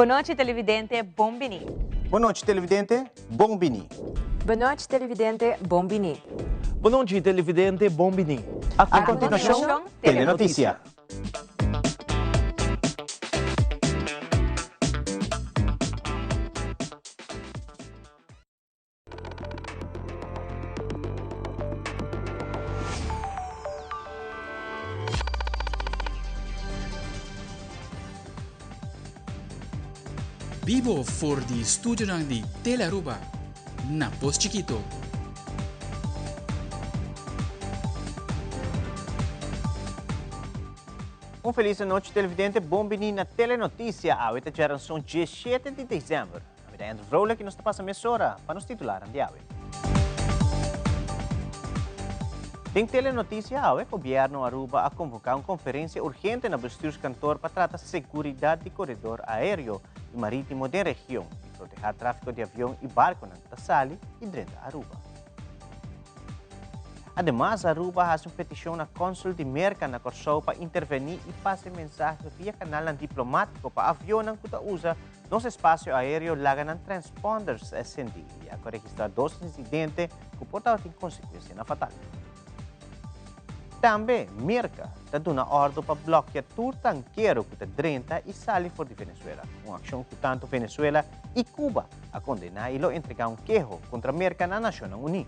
Bon nochi televidente, bon bini. Bon nochi televidente, bon bini. Bon nochi televidente, bon bini. Bon nochi televidente, bon bini. A continuacion, Telenoticia. Bibo for di studionan di Telearuba na Pos Chikito. Un feliz anochi televidente, bon bini na Telenoticia. Awe ta djaranson 17 di december. Ami ta Andrew Vrolijk y nos ta pasa mesora pa nos titularnan di awe. Den Telenoticia awe, Gobierno Aruba a convoca un conferencia urgente na Bestuurskantoor pa trata seguridad di corredor aereo y maritimo den region y proteha trafico di avion y barconan cu ta sali y drenta Aruba. Ademas, Aruba a haci un peticion na Consul di Merca na Corsou pa interveni y pasa e mensahe via canalnan diplomatico pa avionnan cu ta usa Nos espasio aéreo laga nan transponders sendí i a registrá dos insidente ku por tabatin konsekuensianan fatal. Tambe Merka ta duna òrdu pa blòkia tur tankero ku ta drenta i sali for di Venezuela, un akshon ku tantu Venezuela i Cuba a kondená i lo entregá un keho kontra Merka na Nashonnan Uní.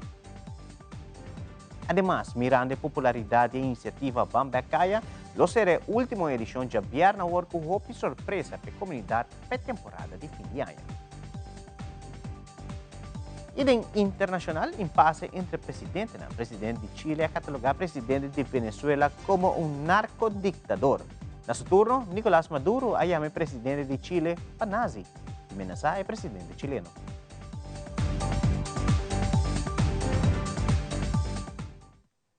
Ademas, mirando e popularidat di e inisiativa Ban Bek Kaya, lo ser e último edishon djabièrnè awor ku hopi sorpresa pa e komunidat pa e temporada di fin di aña. I den internashonal, impase entre presidentenan. Presidente di Chile a katalogá presidente di Venezuela komo un narkodiktador. Na su turno, Nicolás Maduro a yama e presidente di Chile pa nazi i menasá e presidente chileno.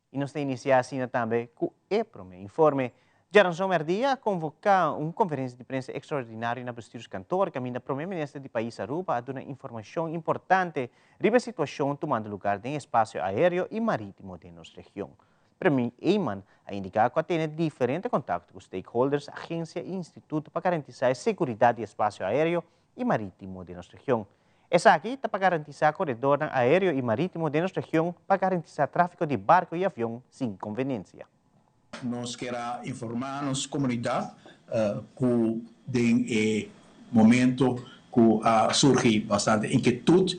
I nos ta inisiá asina tambe ku e promé informe. Djaranson mèrdia a konvoká un konferensia di prensa ekstraordinario na Bestuurskantoor kaminda Promé Minister di pais Aruba a duna informashon importante riba e situashon tumando lugar den espasio aéreo i marítimo den nos region. Premier Eman a indiká ku a tene diferente kontakto ku stakeholders, agensia i instituto pa garantisá e seguridat di espasio aéreo i marítimo den nos region. Esaki ta pa garantisá koredornan aéreo i marítimo den nos region pa garantisá tráfiko di barko i avion sin konveniensia. Nos kier a informá nos komunidat ku den e momento ku a surgi bastante inkietut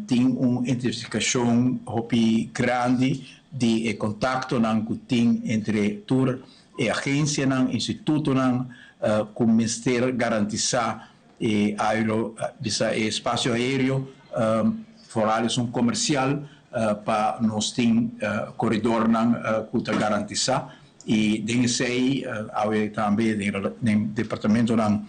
tin un intensifikashon hopi grandi di e kontaktonan ku tin entre tur E agensianan, institutonan ku mester garantisá e aero, bisa e espasio aereo, foral esun komersial, pa nos tin koridornan ku ta garantisá. I den esei awe tambe den departamentonan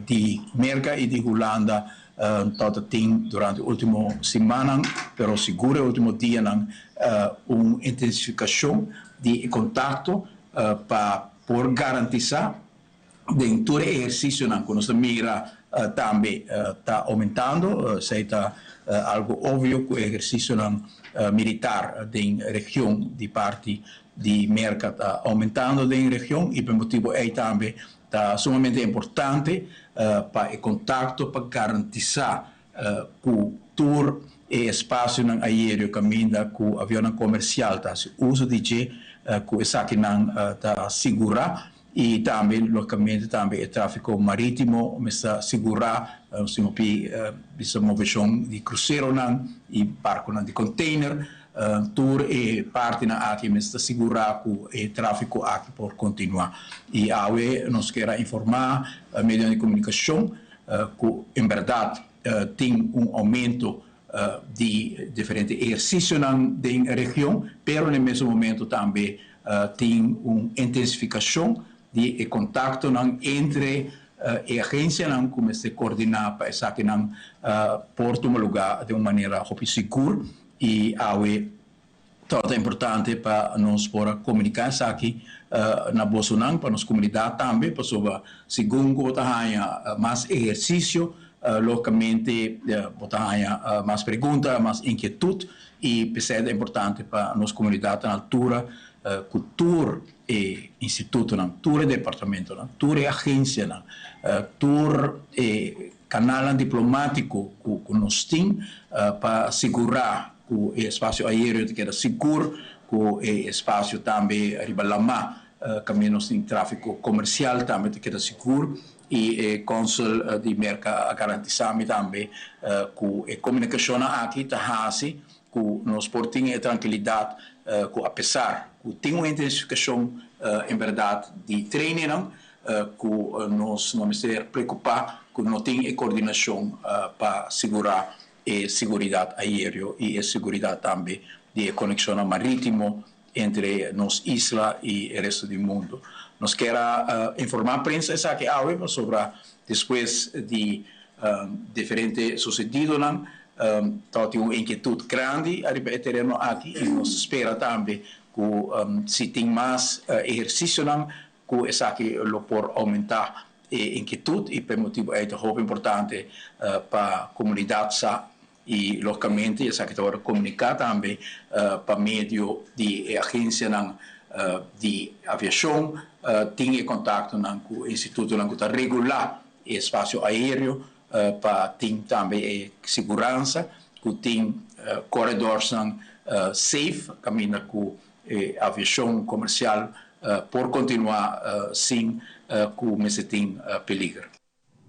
di Merka i di Hulanda tabata tin durante ultimo simannan, pero sigur e ultimo dianan, un intensifikashon di e kontakto pa por garantisá den tur e ehersisionan ku nos ta mira tambe ta oumentando. Esei ta algu obvio ku e ehersisionan militar den region di parti di Merka ta oumentando den region i pa e motibu ei tambe Ta sumamente importante pa e kontakto pa garantisá ku tur e espasionan aereo kaminda ku avionnan komersial ta hasi uso di dje, ku esakinan ta sigurá i tambe lógikamente tambe e tráfiko marítimo mester sigurá, nos tin hopi bisa moveshon di kruseronan i barkonan di konteiner. Tur e partinan aki mester ta sigurá ku e tráfiko aki por kontinuá. I awe nos kier a informá medionan di komunikashon ku en bèrdat tin un oumento di diferente ehersisionan den region, pero na e mesun momento tambe tin un intensifikashon di e kontaktonan entre e agensianan ku mester koordiná pa esakinan por tuma lugá den un manera hopi sigur. I awe tabata importante pa nos por a komuniká esaki na bosonan, pa nos komunidat tambe, pasobra segun ku bo ta haña mas ehersisio, lógikamente bo ta haña mas pregunta, mas inkietut, i p'esei ta importante pa nos komunidat ta na altura. Ku tur e institutonan, tur e departamentonan, tur e agensianan, tur e kanalnan diplomátiko ku nos tin pa sigurá ku e espasio aéreo ta keda sigur, ku e espasio tambe riba lamá kaminda nos tin tráfiko komersial tambe ta keda sigur. I e kònsel di Merka a garantisá mi tambe ku e komunikashonnan aki ta hasi ku nos por tin e trankilidat ku apesar ku tin un intensifikashon en bèrdat di trainingnan ku nos no mester preokupá ku no tin e kordinashon pa sigurá e siguridat aéreo i e siguridat tambe di e konekshonnan marítimo entre nos isla i e resto di mundu. Nos kier a informá prensa esaki awe pasobra despues di diferente susedidonan tabatin un inkietut grandi ariba e tereno aki i nos ta spera tambe ku si tin mas ehersisionan ku esaki lo por oumentá e inkietut i pa e motibu ei ta hopi importante pa komunidat sa i logikamente esaki ta wòrdu komuniká tambe pa medio di e agensianan di aviashon tin e kontaktonan ku e institutonan ku ta regulá e espasio aéreo pa tin tambe e siguransa ku tin corridorsnan safe kaminda ku e aviashon komersial por kontinuá sin ku mester tin peliger.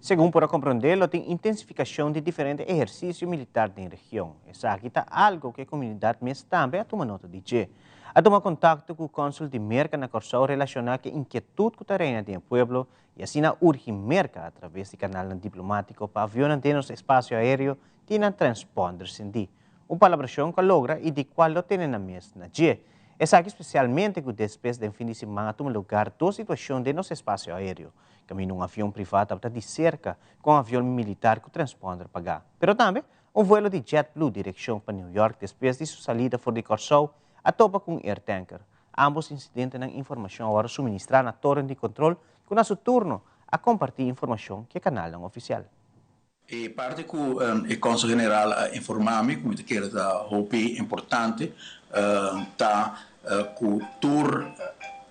Segun por a komprondé lo tin intensifikashon di diferente ehersisio militar den region. Esaki ta algo ku e komunidat mes tambe a tuma nota di dje. A tuma kontakto ku kònsul di Merka na Kòrsou relashoná ku e inkietut ku ta reina den e pueblo i asina urgi Merka atraves di kanalnan diplomátiko pa avionnan den nos espasio aéreo tin nan transponder sendí. Un palabrashon ku a logra i di kual lo tene nan mes na dje. Esaki spesialmente ku despues den fin di siman a tuma lugar dos situashon den nos espasio aéreo, kaminda un avion privá tabata di serka ku un avion militar ku transponder pagá. Pero tambe un vuelo di JetBlue direkshon pa New York despues di su salida for di Kòrsou a topa ku un airtanker. Ambos insidentenan informashon a wòrdu suministrá na toren di kontrol ku na su turno a kompartí informashon ku e kanalnan ofisial. E parti ku e Kònsel General a informá mi ku mi ta kere ta hopi importante ta ku tur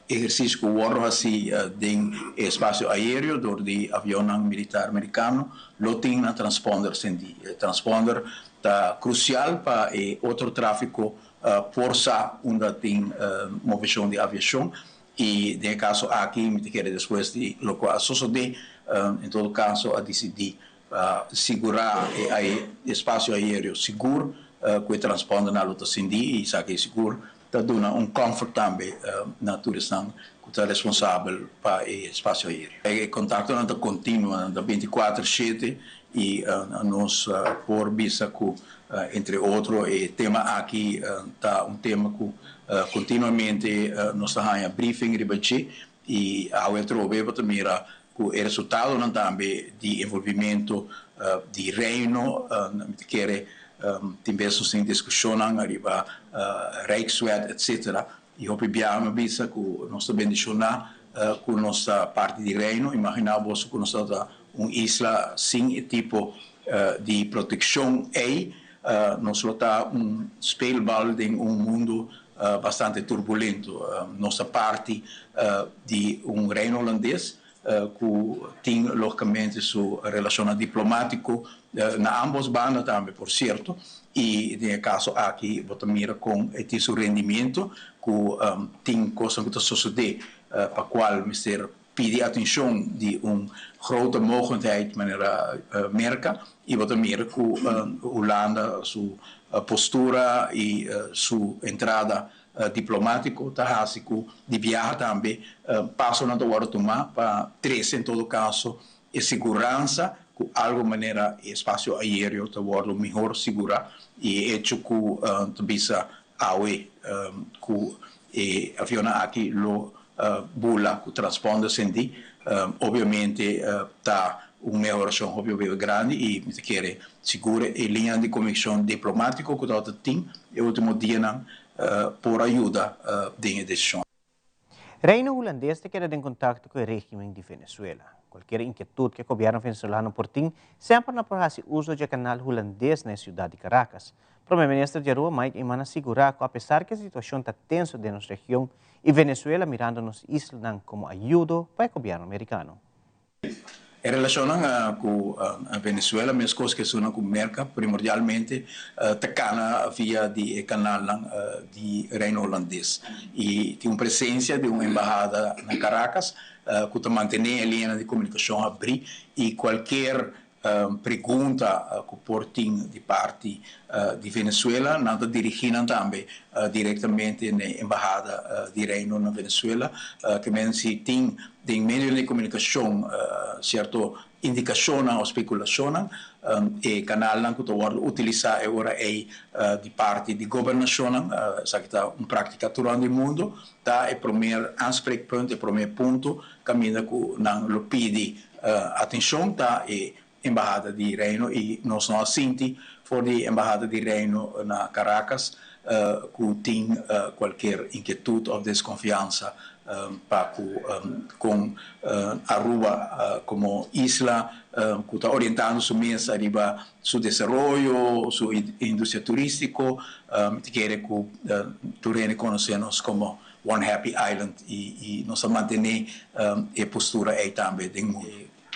ehersisio ku wòrdu hasí den e espasio aéreo dor di avionnan militar merikano lo tin nan transponder sendí. E transponder ta krusial pa e otro tráfiko por sa unda tin moveshon di aviashon i den e kaso aki mi ta kere despues di loke a sosodé en todo kaso a disidí pa sigurá e espasio aéreo sigur ku e transpondernan lo ta sindí i esaki sigur ta duna un comfort tambe na tur esnan ku ta responsabel pa e espasio aéreo. E kontaktonan ta kontinuo, nan ta bintikuater shete i nos por bisa ku entre otro e tema aki ta un tema ku kontinuamente nos ta haña briefing riba dje i awe atrobe bo ta mira ku e resultadonan tambe di envolvimento di Reino. Mi ta kere tin bes nos tin diskushonnan riba Rijkswet etcetera i hopi biaha mi a bisa ku nos ta bendishoná ku nos ta parti di Reino. Imaginá boso ku nos tabata un isla sin e tipo di protekshon ei, nos lo ta un speelbal den un mundu bastante turbulento. Nos ta parti di un Reino Holandes ku tin logikamente su relashonnan diplomátiko na ambos banda tambe por sierto, i den e kaso aki bo ta mira kon e tin su rendimiento ku tin kosnan ku ta sosodé pa kual mester pidi atenshon di un grote mogendheid manera Merka i bo ta mira ku Hulanda su postura i su entrada diplomátiko ta hasi ku di biaha tambe pasonan ta wòrdu tumá pa trese en todo kaso e siguransa ku algu manera e espasio aéreo ta wòrdu mihor sigurá i e echo ku ta bisa awe ku e avionnan aki lo bula ku transponder sendí obviamente ta un mehorashon hopi hopi grandi i mi ta kere sigur e liñanan di komunikashon diplomátiko ku tabata tin e último dianan por a yuda den e desishon. Reino Hulandes ta keda den kontakto ku e régimen di Venezuela. Kualkier inkietut ku e gobièrnu venezolano por tin, semper nan por hasi uso dje kanal hulandes na e siudat di Caracas. Prome Minister di Aruba, Mike Eman a sigura cu apesar cu e situacion ta tenso den nos region y Venezuela mirando nos islanan como ayudo pa e gobierno Mericano. E relacionnan cu Venezuela, mescos cu esunnan cu Merca, primordialmente ta cana via di e canalnan di Reino Holandes y tin un presencia di un embahada na Caracas cu ta mantene e liñanan di comunicacion abri y cualkier pregunta cu por tin di parti di Venezuela, nan ta dirigi nan tambe directamente n'e embahada di Reino na Venezuela. Ke men si tin den medionan di comunicacion cierto indicacionnan of speculacionnan, e canalnan cu ta wordo utilisa e ora ey di parti di gobernacionnan, esaki ta un practica tur rond di mundo, ta e promer aanspreekpunt, e promer punto caminda cu nan lo pidi atencion ta e Embahada di Reino y nos no a sinti for di Embahada di Reino na Caracas cu tin cualkier inquietud of desconfiansa pa cu con Aruba como isla cu ta orientando su mes ariba su desaroyo, su industria turistico. Mi ta kere cu tur hende conoce nos como One Happy Island y nos a mantene e postura ey tambe den mundo.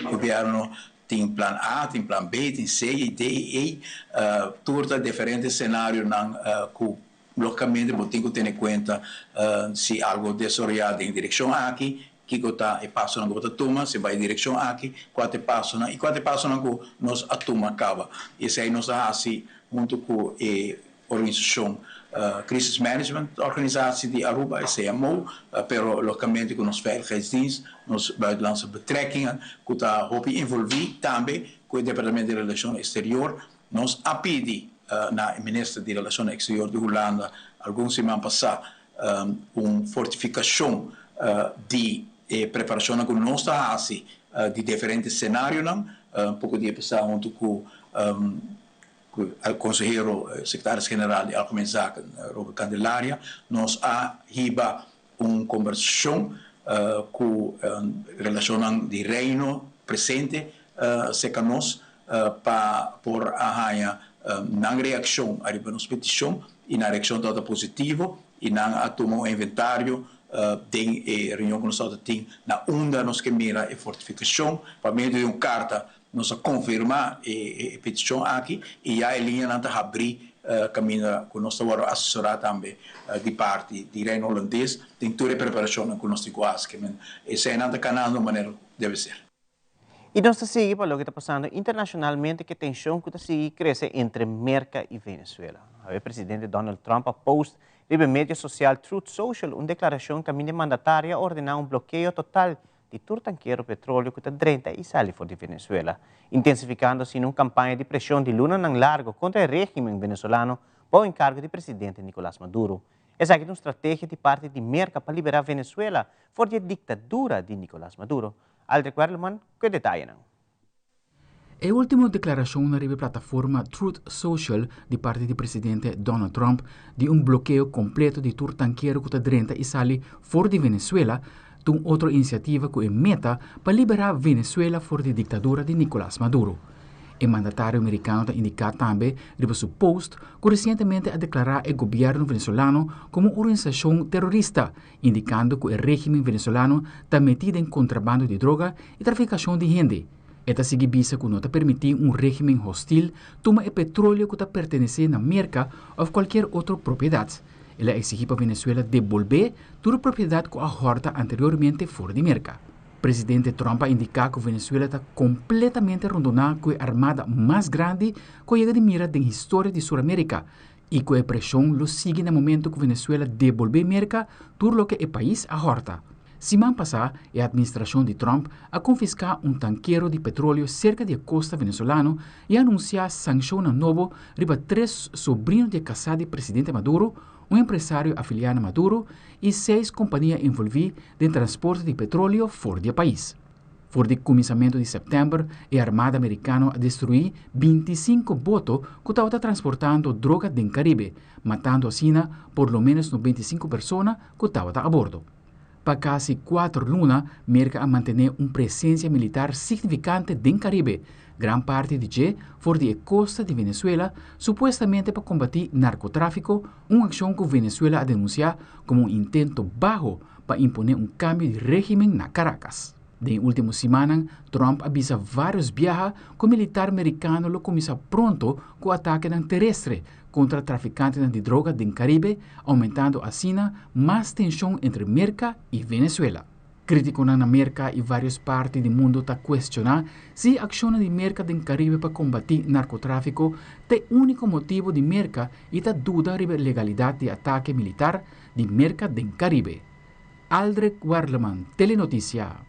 Gobierno tin plan A, tin plan B, tin C y D y E. Tur ta diferente scenarionan cu logicamente bo tin cu tene cuenta si algo desaroya den e direccion aki, kico ta e pasonan cu bo ta tuma, si bay e direccion aki, cua ta e pasonan y cua ta e pasonan cu nos a tuma caba. Esey nos a haci hunto cu e Organisacion Crisis Management Organisatie di Aruba, e CMO, pero logicamente cu nos Veiligheidsdienst, nos Buitenlandse Betrekkingen, cu ta hopi envolvi tambe cu e Departamento di Relacion Exterior. Nos a pidi na e Minister di Relacion Exterior di Hulanda algun siman pasa un fortificacion di e preparacionnan cu nos ta haci di diferente scenarionan. Poco dia pasa hunto cu Konsehero Sekretaris General di Algemeen Zaken Robert Candelaria, nos a hiba un kombersashon ku relashonnan di Reino presente serka nos pa por a haña nan reakshon ariba nos petishon i nan reakshon tabata positivo i nan a tuma un inventario den e reunion ku nos tabata tin na unda nos ke mira e fortifikashon pa medio di un karta. Nos a konfirmá e petishon aki i ya e liñanan ta habrí kaminda ku nos ta wòrdu asesorá tambe di parti di Reino Holandes den tur e preparashonnan ku nos tin ku hasi. Eseinan ta kanando manera ku debe ser. I nos ta sigui pa loke ta pasando internashonalmente ku e tenshon ku ta sigui krese entre Merka i Venezuela. Awe presidente Donald Trump a post riba e medio sosial Truth Social un deklarashon kaminda e mandatario a ordená un blokeo total di tur tankero petroleo ku ta drenta i sali for di Venezuela, intensifikando asina un kampaña di preshon di lunanan largo kontra e régimen venezolano bou enkargo di presidente Nicolas Maduro. Esaki ta un strategia di parti di Merka pa liberá Venezuela for di e diktadura di Nicolas Maduro. Aldrich Werleman ku e detayenan. E último deklarashonnan riba e plataforma Truth Social di parti di presidente Donald Trump di un blokeo kompleto di tur tankero ku ta drenta i sali for di Venezuela ta un otro inisiativa ku e meta pa liberá Venezuela for di diktadura di Nicolas Maduro. E mandatario merikano ta indiká tambe riba su post ku resientemente a deklará e gobièrnu venezolano komo un organisashon terorista, indikando ku e régimen venezolano ta metí den kontrabando di droga i trafikashon di hende. E ta sigui bisa ku no ta permití un régimen hostil tuma e petroleo ku ta pertenesé na Merka òf kualkier otro propiedat. El a eksigí pa Venezuela debolbé tur propiedat ku a hòrta anteriormente for di Merka. Presidente Trump a indiká ku Venezuela ta kompletamente rondoná ku e armada mas grandi ku a yega di mira den historia di Sur Amérika i ku e preshon lo sigui na momento ku Venezuela debolbé Merka tur loke e pais a hòrta. Siman pasá e atministrashon di Trump a konfiská un tankero di petroleo serka di e kosta venezolano i a anunsiá sankshonnan nobo riba tres sobrino di e kasá di presidente Maduro, un empresario afiliá na Maduro i seis kompania envolví den transporte di petroleo for di e pais. For di kuminsamentu di sèptèmber e armada merikano a destruí bintisinko boto ku tabata transportando droga den Karibe, matando asina por lo ménos 95 persona ku tabata a bordo. Pa kasi 4 luna, Merka a mantené un presensia militar signifikante den Karibe, gran parti di dje for di e kosta di Venezuela, supuestamente pa kombatí narkotráfiko, un akshon ku Venezuela a denunsiá komo un intento baho pa imponé un kambio di régimen na Caracas. Den último simannan, Trump a bisa vários biaha ku militar merikano lo kuminsá pronto ku atakenan terestre kontra trafikantenan di droga den Karibe, oumentando asina mas tenshon entre Merka i Venezuela. Krítikonan na Merka i vários parti di mundu ta kuestioná si akshonnan di Merka den Karibe pa kombatí narkotráfiko ta e úniko motibu di Merka i ta duda riba e legalidat di atake militar di Merka den Karibe. Aldrich Werleman, Telenotisia.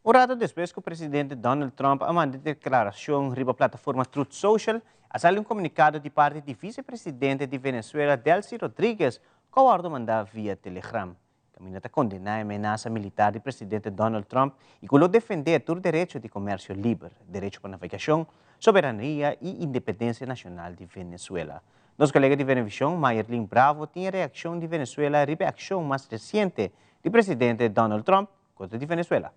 Un rato despues ku presidente Donald Trump a manda deklarashon riba plataforma Truth Social, a sali un komunikado di parti di visepresidente di Venezuela Delcy Rodriguez ku a wòrdu mandá via Telegram. Kaminda ta kondená e menasa militar di presidente Donald Trump i ku lo defendé tur derecho di komersio liber, derecho pa navegashon, soberania i independensia nashonal di Venezuela. Nos kolega di Venevisión, Mayerlin Bravo, tin e reakshon di Venezuela riba e akshon mas resiente di presidente Donald Trump kontra di Venezuela.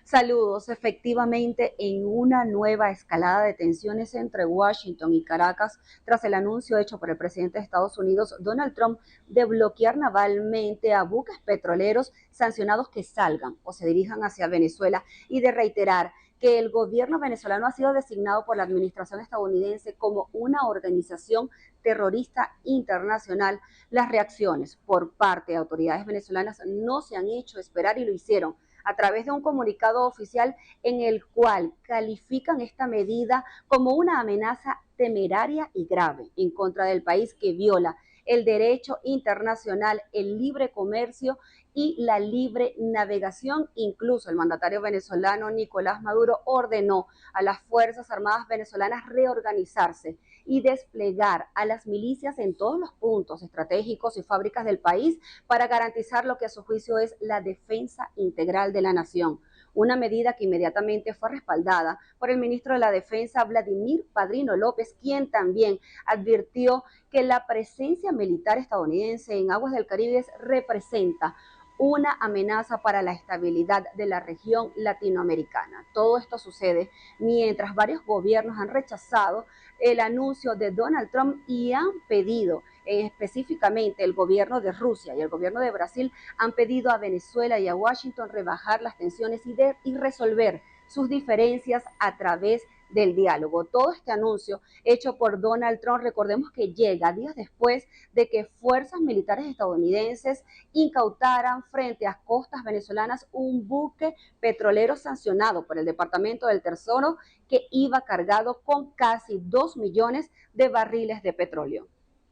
Saludos. Efectivamente, en una nueva escalada de tensiones entre Washington y Caracas, tras el anuncio hecho por el presidente de Estados Unidos, Donald Trump, de bloquear navalmente a buques petroleros sancionados que salgan o se dirijan hacia Venezuela y de reiterar que el gobierno venezolano ha sido designado por la administración estadounidense como una organización terrorista internacional. Las reacciones por parte de autoridades venezolanas no se han hecho esperar y lo hicieron a través de un comunicado oficial en el cual califican esta medida como una amenaza temeraria y grave en contra del país que viola el derecho internacional, el libre comercio y la libre navegación. Incluso el mandatario venezolano Nicolás Maduro ordenó a las Fuerzas Armadas venezolanas reorganizarse y desplegar a las milicias en todos los puntos estratégicos y fábricas del país para garantizar lo que a su juicio es la defensa integral de la nación. Una medida que inmediatamente fue respaldada por el ministro de la Defensa, Vladimir Padrino López, quien también advirtió que la presencia militar estadounidense en aguas del Caribe representa una amenaza para la estabilidad de la región latinoamericana. Todo esto sucede mientras varios gobiernos han rechazado el anuncio de Donald Trump y han pedido, específicamente el gobierno de Rusia y el gobierno de Brasil, han pedido a Venezuela y a Washington rebajar las tensiones y resolver sus diferencias a través del diálogo. Todo este anuncio hecho por Donald Trump, recordemos que llega días después de que fuerzas militares estadounidenses incautaran frente a costas venezolanas un buque petrolero sancionado por el Departamento del Tesoro que iba cargado con casi 2 millones de barriles de petróleo.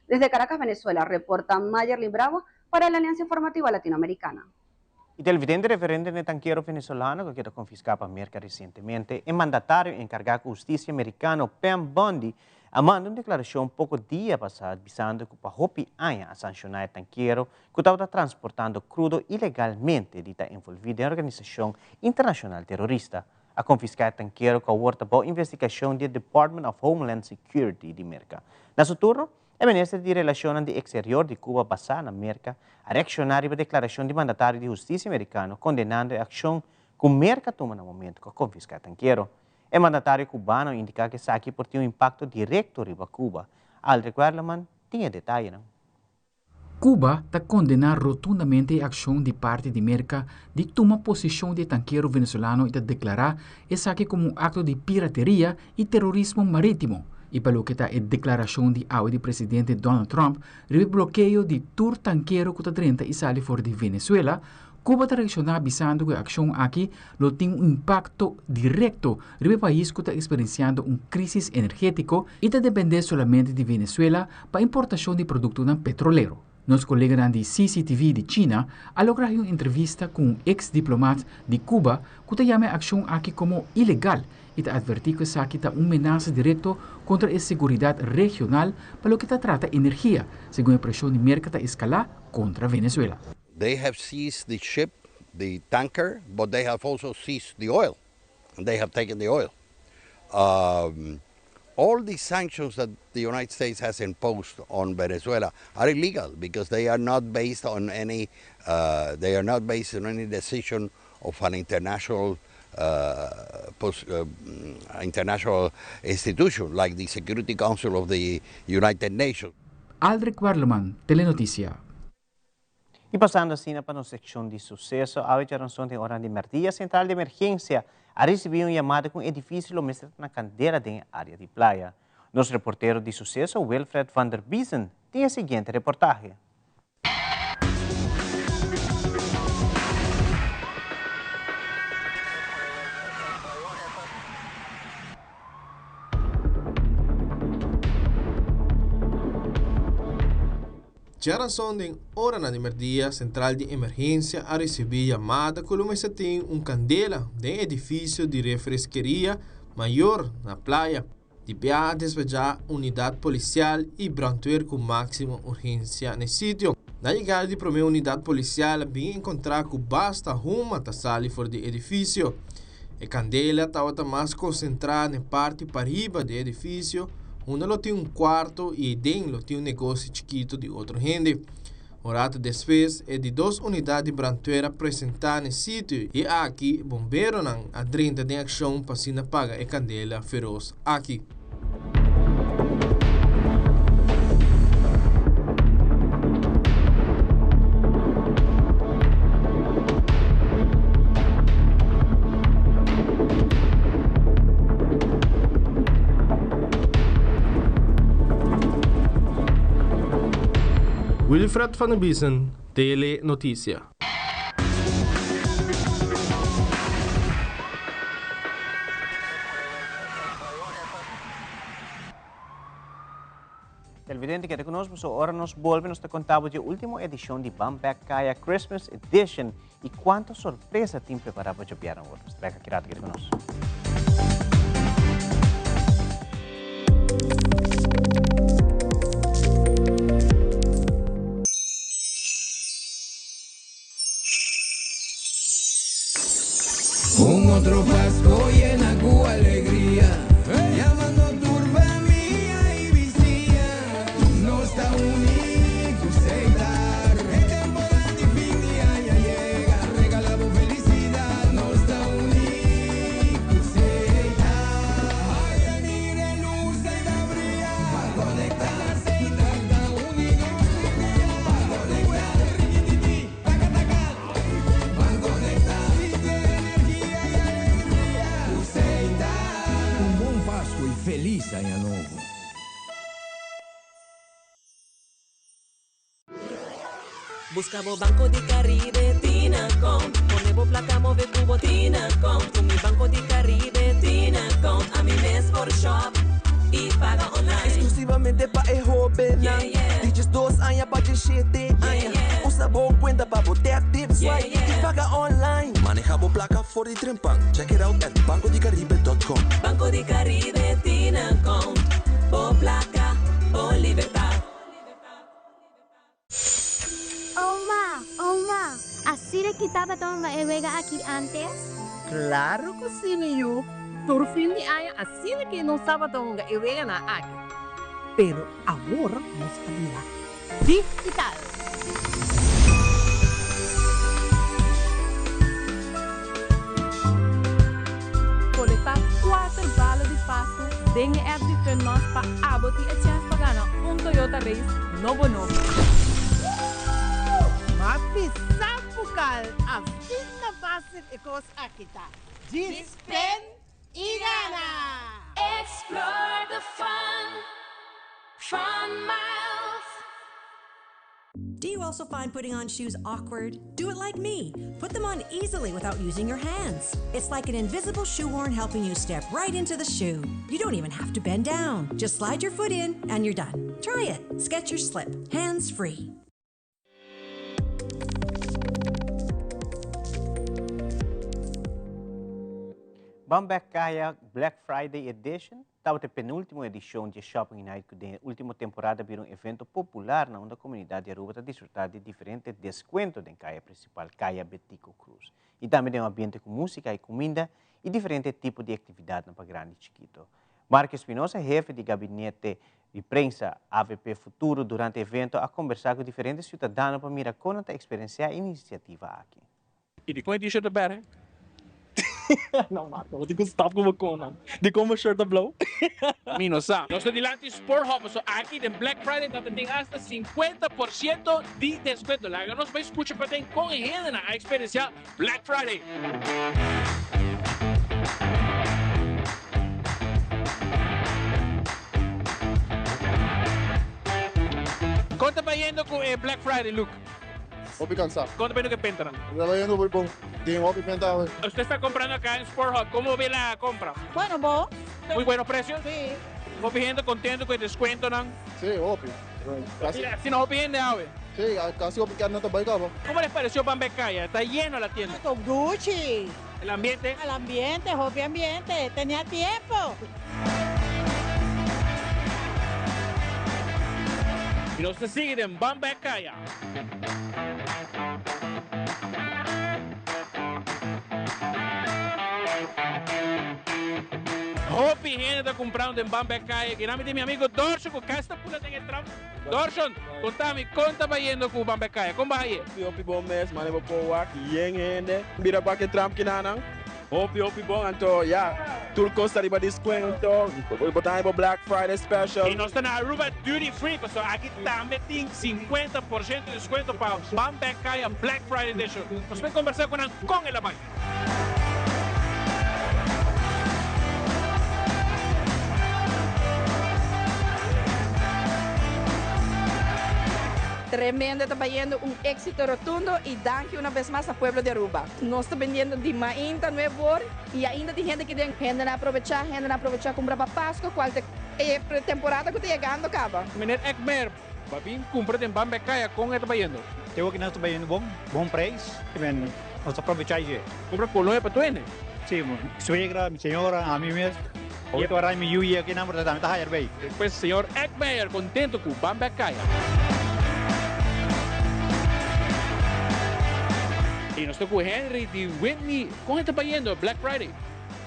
Desde Caracas, Venezuela, reporta Mayerlin Bravo para la Alianza Informativa Latinoamericana. I televidente, referente na tankero venezolano ku a keda konfiská pa Merka resientemente, e mandatario enkargá ku hustisia merikano Pam Bondi a manda un deklarashon poko dia pasá bisando ku pa hopi aña a sanshoná e tankero ku tabata transportando krudo ilegalmente di ta envolví den organisashon internashonal terorista. A konfiská e tankero ku awor ta bou investigashon di e Department of Homeland Security di Merka. Na su turno, E minister di Relashonnan di Eksterior di Cuba basá na Merka a reakshoná riba deklarashon di mandatario di hustisia merikano kondenando e akshon ku Merka tuma na momentu ku a konfiská e tankero. E mandatario kubano a indiká ku esaki por tin un impakto direkto riba Cuba. Aldrich Werleman tin e detayenan. Cuba ta kondená rotundamente e akshon di parti di Merka di tuma posishon di e tankero venezolano i ta deklará esaki komo un akto di pirateria i terorismo marítimo, i pa loke ta e deklarashon di awe di presidente Donald Trump riba e blokeo di tur tankero ku ta drenta i sali for di Venezuela, Cuba ta reakshoná bisando ku e akshon aki lo tin un impakto direkto riba e pais ku ta eksperensiando un krísis energétiko i ta dependé solamente di Venezuela pa importashon di produktonan petrolero. Nos koleganan di CCTV di China a logra haña un entrevista ku un eks diplomat di Cuba ku ta yama e akshon aki komo ilegal i ta atvertí ku esaki ta un menasa direkto kontra e seguridat regional pa loke ta trata energia, segun e preshon di Merka ta eskalá kontra Venezuela. They have seized the ship, the tanker, but they have also seized the oil, and they have taken the oil. All the sanctions that the United States has imposed on Venezuela are illegal because they are not based on any uh, they are not based on any decision of an international uh, post, uh, international institution like the Security Council of the United Nations. Aldrich Werleman, Telenoticia. Y pasando asina pa nos seccion di suceso, awe djaranson den ora di merdia, Central di Emergencia a ricibi un yamada cu un edificio lo mester ta na candela den e area di playa. Nos reportero di suceso, Wilfred van der Biesen, tin e siguiente reportahe. Djarason den oranan di merdia sentral di emergensia a risibí yamada ku lo mester tin un kandela den edifisio di refreskeria mayor na playa. Di bia a despachá unidat polisial i brantwer ku máksimo urgensia n'e sitio. Na yegada di promé unidat polisial a bin enkontrá ku basta huma ta sali for di edifisio. E kandela tabata mas konsentrá n'e parti pariba di e edifisio unda lo tin un kuarto i eiden lo tin un negoshi chikitu di otro hende. Un ratu despues e di dos unidat di brantwer a presentá n'e sitio i aki bomberonan a drenta den akshon pa asina paga e kandela feros aki. Wilfred van der Biesen, Tele Noticia. Televidente keda ku nos pasobra ora nos bolbe nos ta konta bo dje ultimo edishon di Ban Bek Kaya Christmas Edition i kuantu sorpresa tin prepará pa djobièrnè awor. Nos ta bek aki rato keda ku nos. Un otro Pasco yena cu alegria Yamando tur famia y bisia Nos ta uni cu Setar E temporada di fin di aña yega Regala bo felicidad Nos ta uni cu Setar Haya mira e luz ey ta bria Ban conecta Setar ta uni nos tur dia Ban conecta Rikititi Taka taka, ban conecta Sinti energia y alegria cu Seita. Un bon Pasco y feliz aña nobo. Busca bo Banco di Caribe Tinacom Pone bo placa move cu bo Tinacom Cu mi Banco di Caribe Tinacom Ami mes por shop y paga online. Exclusivamente pa e hobennan di diesdos aña pa diesshete aña. Usa bo cuenta pa bo tap, tip, swipe y paga online. Maneha bo placa for di trempan. Check it out at bancodicaribe dot com. Banco di Caribe tin account. Bo placa, bo libertad. Oma, oma, asina ki tabata hunga e wega aki antes? Claro cu si, mi yu. Tur fin di aña asina ki nos tabata hunga e weganan aki. Pero awor nos a bira digital. Kolektá kuater bala di Pasku den e app di Funmas pa abo tin e chèns pa gana un Toyota Race nobo nobo. Ma bisa bukal asina fácil e kos aki ta. Djis pen i gana! Explore the fun, Fun Miles. Do you also find putting on shoes awkward? Do it like me. Put them on easily without using your hands. It's like an invisible shoehorn helping you step right into the shoe. You don't even have to bend down. Just slide your foot in and you're done. Try it. Skechers Slip. Hands free. Ban bek kaya Black Friday Edition tabata e penultimo edicion di e Shopping Night cu den e ultimo temporada bira un evento popular na unda comunidad di Aruba ta disfruta di diferente descuento den caya principal, Caya Betico Croes. Y tambe den un ambiente cu musica y cuminda y diferente tipo di actividadnan pa grandi y chikito. Marco Espinosa, hefe di gabinete di prensa avp Futuro durante e evento a combersa cu diferente ciudadano pa mira con nan ta experiencia e iniciativa aki. I di kon e t-shirt ta berde? No Marco, bo tin ku stop ku bo konnan. Di kon bo shirt ta blou? Mi no sa. Nos ta dilanti Sport Hub, so aki den Black Friday ta tin hasta 50 por ciento di descuento. Laga nos bai scucha paden kon e hendenan a experiencia Black Friday. Kon ta bayendo ku e Black Friday, Luke? Hopi cansá. Kon ta bayendo ku e pentanan? Ta bayendo muy bon. Tin hopi penta awe. Usted sta comprando acá en Sport Hub. Como ve la compra? Bueno, bon. Muy buenos precios? Sí. Hopi hende contento cu e descuentonan? Sí, hopi. Casi. Asina hopi hende awe? Sí, casi hopi kende ta bay caba. Como les pareció Ban Becaya? Ta lleno la tienda. Con Gucci. El ambiente? El ambiente, hopi ambiente. Tenía tiempo. Y nos ta sigui den Ban Becaya. Hopi hende ta cumprando den Ban Becaya. Aki nan mi tin mi amigo Dorson cu casi ta pula den e tram. Dorson, conta mi con ta bayendo cu Ban Becaya? Con baha ye? Hopi hopi bon mes, mane bo por wak yen hende bira bak e tram kinanan. Hopi hopi bon anto ya tur cos ta riba descuento, bo ta haña bo Black Friday special. Y nos ta na Aruba Duty Free pasobra aki tambe tin 50% descuento pa Ban Becaya Black Friday Edition. Nos por conversa cu nan con el a bay. Tremendo ta bayendo un exito rotundo y danki una vez mas na pueblo di Aruba. Nos ta bendiendo di mainta nueve or y ainda tin hende ki den. Hende na aprovecha, hende na aprovecha cumpra pa Pasco cual ta e temporada cu ta yegando caba. Meneer Eckmer, ba bin cumpra den Ban Becaya con e ta bayendo? Te wak nos ta bayendo bon, bon prijs, y men nos ta aprovecha dje. Cumpra colonia pa tu hende? Si, mi suegra, mi señora, ami mes. Hoy ta aray mi yu yega kinan pero tambe ta haya erbey. Pues señor Eckmeyer contento cu Ban Becaya. Y nos ta cu Henry di Whitney. Con e ta bayendo Black Friday?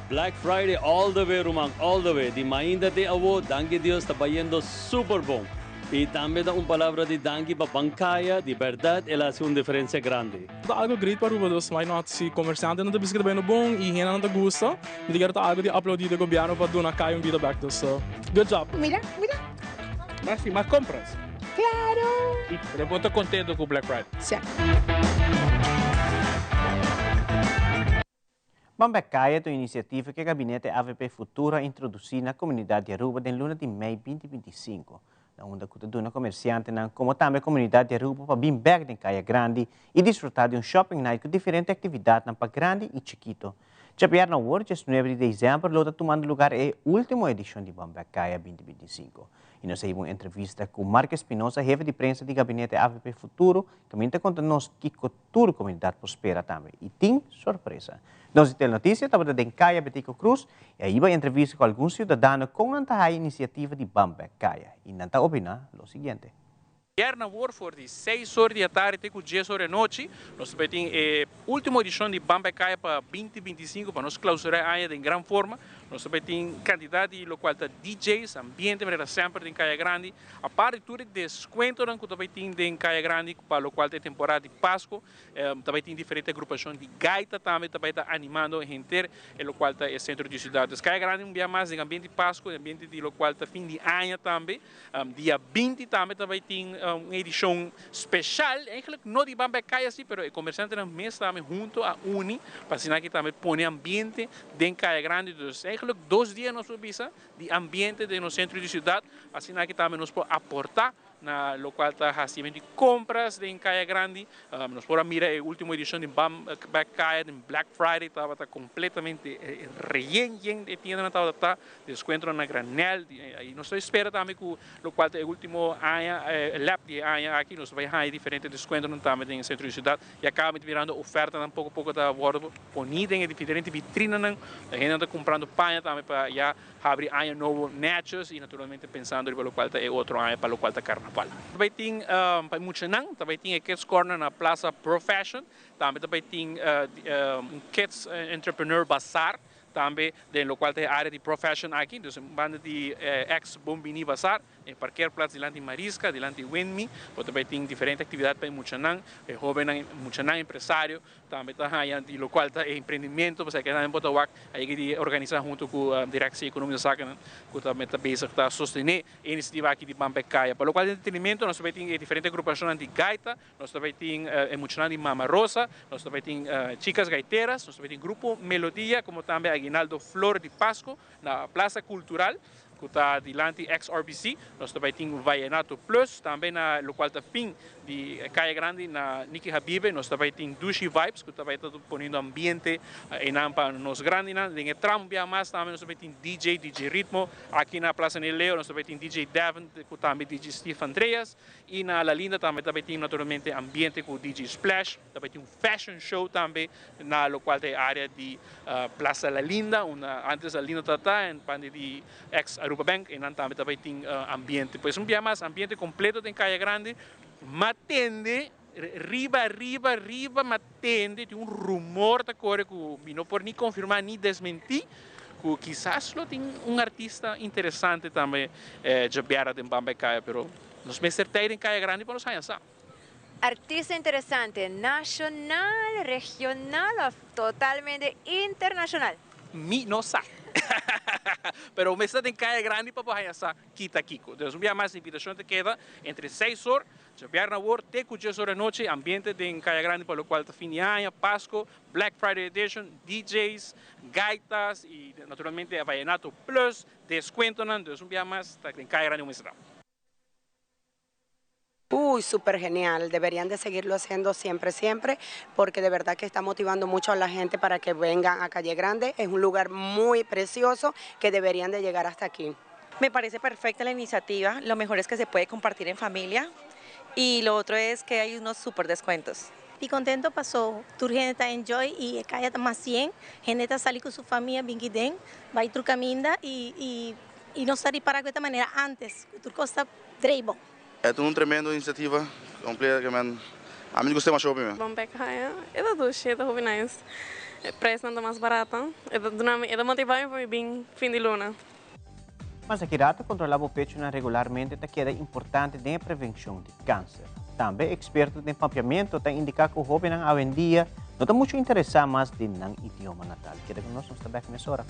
Black Friday all the way ruman, all the way. Di mainta te awo, danki Dios ta bayendo super bon. Y tambe ta un palabra di danki pa Bancaya, di berdad el a haci un diferencia grandi. Ta algo great pa Aruba dus why not si comerciantenan ta bisa cu ta bayendo bon y hendenan ta gusta mi ta kere ta algo di aplaudi di gobierno pa duna caya un bida bek dus good job. Mira, mira. Mas y mas compras. Claro. Pero bo ta contento cu Black Friday? Si. Ban Bek Kaya ta un inisiativa ku e gabinete avp Futuro a introdusí na komunidat di Aruba den luna di mei 2025, na unda ku ta duna komersiantenan komo tambe komunidat di Aruba pa bin bek den Kaya Grandi i disfrutá di un shopping night ku diferente aktividatnan pa grandi i chikito. Djabièrnè awor, 19 di desèmber, lo ta tumando lugar e último edishon di Ban Bek Kaya 2025. I nos a hiba un entrevista ku Marco Espinosa, hefe di prensa di gabinete avp Futuro, kaminda ta konta nos kiko Tur comunidad por spera tambe y tin sorpresa. Nos di Telenoticia tabata den Caya Betico Cruz y a hiba entrevista cu algun ciudadano con nan ta haya iniciativa di Ban Bek Caya y nan ta opina lo siguiente. Bierna awor for di seis or di atardi te cu dies or di anochi nos ta bay tin e ultimo edicion di Ban Bek Caya pa 2025 pa nos clausura e aña den gran forma. Nos ta bay tin cantidad di locual ta DJ's, ambiente manera semper den Caya Grandi. Apart di tur e descuentonan cu ta bay tin den Caya Grandi pa locual ta e temporada di Pasco, ta bay tin diferente agrupacion di gaita tambe ta bay ta animando henter e locual ta e centro di ciudad. Dus Caya Grandi un bia mas den ambiente di Pasco, den ambiente di locual ta fin di aña tambe. Dia 20 tambe ta bay tin un edicion special, eigenlijk no di Ban Bay Caya si, pero e comerciantenan mes tambe hunto a uni pa asina aki tambe pone ambiente den Caya Grandi. Dus eigenlijk dos dia nos por bisa di ambiente den nos centro di ciudad, asina aki tambe nos por aporta na locual ta haciendo di compras den Caya Grandi. Nos por a mira e ultimo edicion di Bam Back Caya den Black Friday tabata completamente reyen yen e tiendanan tabata ta descuentonan na granel y nos ta espera tambe cu locual ta e ultimo aña lap di e aña aki nos ta bay haya diferente descuentonan tambe den e centro di ciudad. Ya caba mi ta mirando ofertanan poco poco ta wordo poni den e diferente vitrinanan. E hendenan ta cumprando paña tambe pa ya habri aña nobo netjes y naturalmente pensando riba locual ta e otro aña pa locual ta carnaval. Ta bay tin pa e muchanan, ta bay tin e Kids Corner na Plaza Pro Fashion. Tambe ta bay tin un Kids Entrepreneur Bazaar. Tambe den locual ta e area di Pro Fashion aki, dus un banda di ex Bon Bini Bazar, e parkeerplaats dilanti Marisca, dilanti Windme, bo ta bay tin diferente actividad pa e muchanan, e hobennan, muchanan empresario tambe ta haya di locual ta e emprendimiento, pasobra kinan bo ta wak a yega di organisa hunto cu Directie Economische Zaken cu tambe ta bezig ta sostene e iniciativa aki di Ban Bek Kaya. Pa locual ta entretenimento nos ta bay tin e diferente agrupacionnan di gaita, Nos ta bay tin e muchanan di Mama Rosa, nos ta bay tin Chicas Gaiteras, nos ta bay tin Grupo Melodia como tambe Aguinaldo Flor di Pasco na Plaza Cultural cu ta dilanti ex RBC. Nos ta bay tin Vallenato Plus tambe na locual ta fin di Caya Grandi na Nicky Habibe. Nos ta bay tin Dushi Vibes cu ta bay ta poniendo ambiente eynan pa nos grandinan. Den e tram bia mas tambe nos ta bay tin DJ, DJ Ritmo. Aki na Plaza Neleo nos ta bay tin DJ Devin cu tambe DJ Steve Andreas. Y na La Linda tambe ta bay tin naturalmente ambiente cu DJ Splash, ta bay tin un fashion show tambe na locual ta e area di Plaza La Linda, unda antes La Linda ta ta en banda di ex Aruba Bank, eynan tambe ta bay tin ambiente. Pues un bia mas ambiente completo den Caya Grandi, ma tende riba riba riba ma tende tin un rumor ta core cu mi no por ni confirma ni desmenti cu kisas lo tin un artista interesante tambe djabiera den Bamba e Caya, pero nos mester tei den Caya Grandi pa nos haña sa. Artista interesante, nacional, regional of totalmente internacional? Mi no sa. Pero mester ta den Caya Grandi pa bo haña sa kita kiko. Dus un bia mas invitacion ta keda entre seis or Djabièrnè awor te ku djes ora anochi, ambiente den Kaya Grandi pa lokual ta fin di aña, Pasko, Black Friday Edition, DJ's, gaitas i naturalmente Vallenato Plus, deskuentonan, dus un bia mas ta den Kaya Grandi un mester ta. Uy, super genial, deberían de seguirlo haciendo siempre, siempre, porque de verdad que está motivando mucho a la gente para que vengan a Calle Grande, es un lugar muy precioso que deberían de llegar hasta aquí. Me parece perfecta la iniciativa, lo mejor es que se puede compartir en familia y lo otro es que hay unos super descuentos. Mi contento paso tur hende ta enjoy y e caya ta mas yen, hende ta sali cu su famia bin kiden, bay tur caminda y y y nos ta ripara cu e ta manera antes cu tur cos ta drei bon. E ta un tremendo iniciativa, completamente, ami gusta masha hopi mi. Ban bek haya, e ta dushi, e ta hopi nice. E prijsnan ta mas barata, e ta duna mi, e ta motiva mi pa mi bin fin di luna. Mas aki rato kontrolá bo pechunan regularmente ta keda importante den e prevenshon di kanser. Tambe eksperto den papiamentu ta indiká ku hóbennan awendia no ta muchu interesá mas den nan idioma natal. Keda ku nos, nos ta bèk mesora.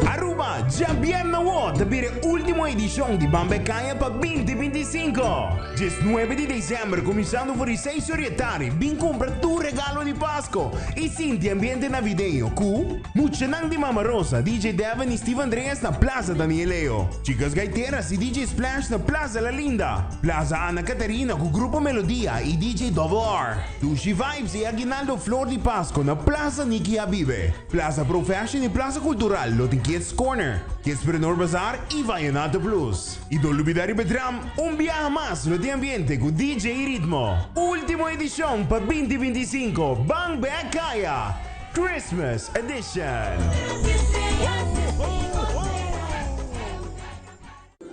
Aruba, djabièrnè awor ta bira e ultimo edishon di Bambe Kaya pa 2025. Diesnuebe di desèmber kuminsando for di seis or di e tardi bin kumpra tur regalo di Pasko i sinti ambiente navideño ku Muchanan di Mama Rosa, DJ Devin i Steve Andreas na Plaza Daniel Leo, Chicas Gaiteras i DJ Splash na Plaza La Linda, Plaza Ana Catarina ku Grupo Melodia i DJ Double R, Dushi Vibes i Aguinaldo Flor di Pasko na Plaza Nicky Habibe. Plaza Pro Fashion y Plaza Cultural lo tin Kids Corner, Kidspreneur Bazaar y Vallenato Plus. Y no lubida riba e tram, un biaha mas lo tin ambiente cu DJ Ritmo. Ultimo edicion pa binti 25, Ban Bek Kaya, Christmas Edition!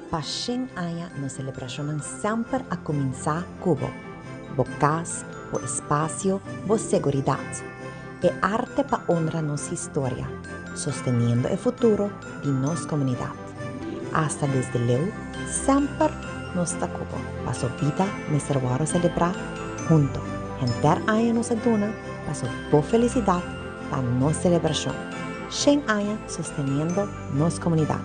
Pa shen aña nos selebrashonnan semper a kuminsá ku bo. Bo kas, bo espasio, bo seguridat. E arte pa honra nos historia, sosteniendo e futuro di nos komunidat. Asta desde leu, semper nos ta ku bo, paso bida mester wòrdu selebrá hunto. Henter aña nos a duna, paso bo felisidat ta nos selebrashon. Shen aña sosteniendo nos komunidat.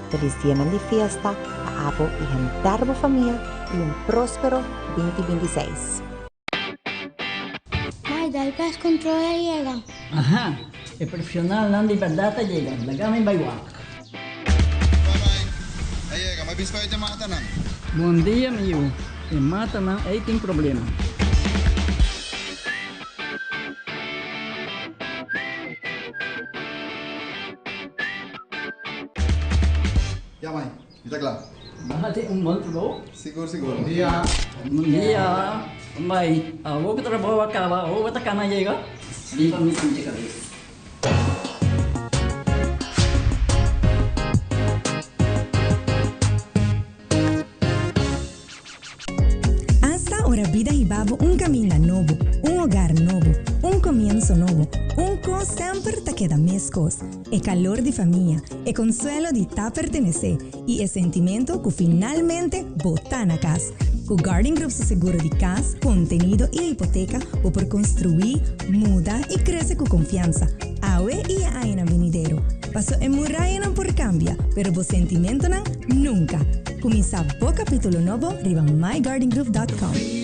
Felis dianan di fiesta pa abo i henter bo famia i un próspero 2026. Mai, dal pest control a yega. Aha, e profesionalnan di berdad a yega. Laga mi bai wak. Bye bye. A yega, mi a bisa pa e matanan. Bon dia, mi yu. E matanan ei tin problema. Ya mai, mi ta kla. Nan a tin un bon trabou. Sigur sigur. Bon dia. Bon dia. Mai, awor ku trabou a kaba, awor bo ta kana yega? Riba mi sinti kabes. bo un caminda nobo, un hogar nobo, un comienso nobo, un cos semper ta keda mescos, e calor di famia, e consuelo di ta pertenece y e sentimento cu finalmente bo ta na cas. Cu Guardian Group su seguro di cas, contenido y hipoteca bo por construi, muda y crece cu confiansa, awe y e añanan venidero. Paso e murayanan por cambia, pero bo sentimentonan nunca. Cuminsa bo capitulo nobo riba myguardiangroup.com.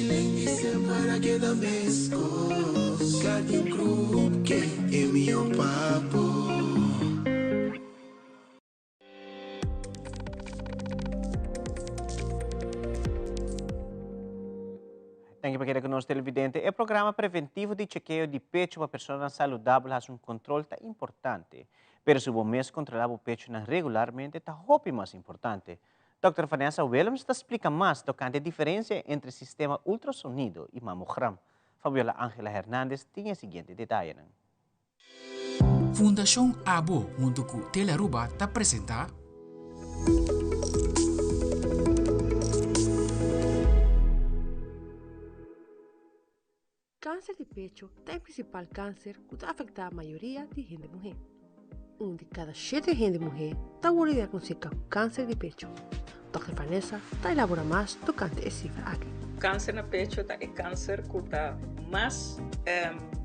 Danki pa keda ku nos televidente. E programa preventivo di chekeo di pecho pa personanan saludabel hasi un kontrol ta importante. Pero si bo mes kontrolá bo pechonan regularmente ta hopi mas importante. Dòkter Vanessa Willems ta splika mas tokante e diferensia entre sistema ultrasonido i mamogram. Fabiola Angela Hernandez tin e siguiente detayenan. Fundashon Abo huntu ku Telearuba ta presentá. Kanser di pecho ta e prinsipal kanser ku ta afektá mayoria di hende muhé. Un di kada shete hende muhé ta wòrdu diagnostiká ku kanser di pecho. Dòkter Vanessa ta elaborá mas tokante e sifra aki. Kanser na pecho ta e kanser ku ta mas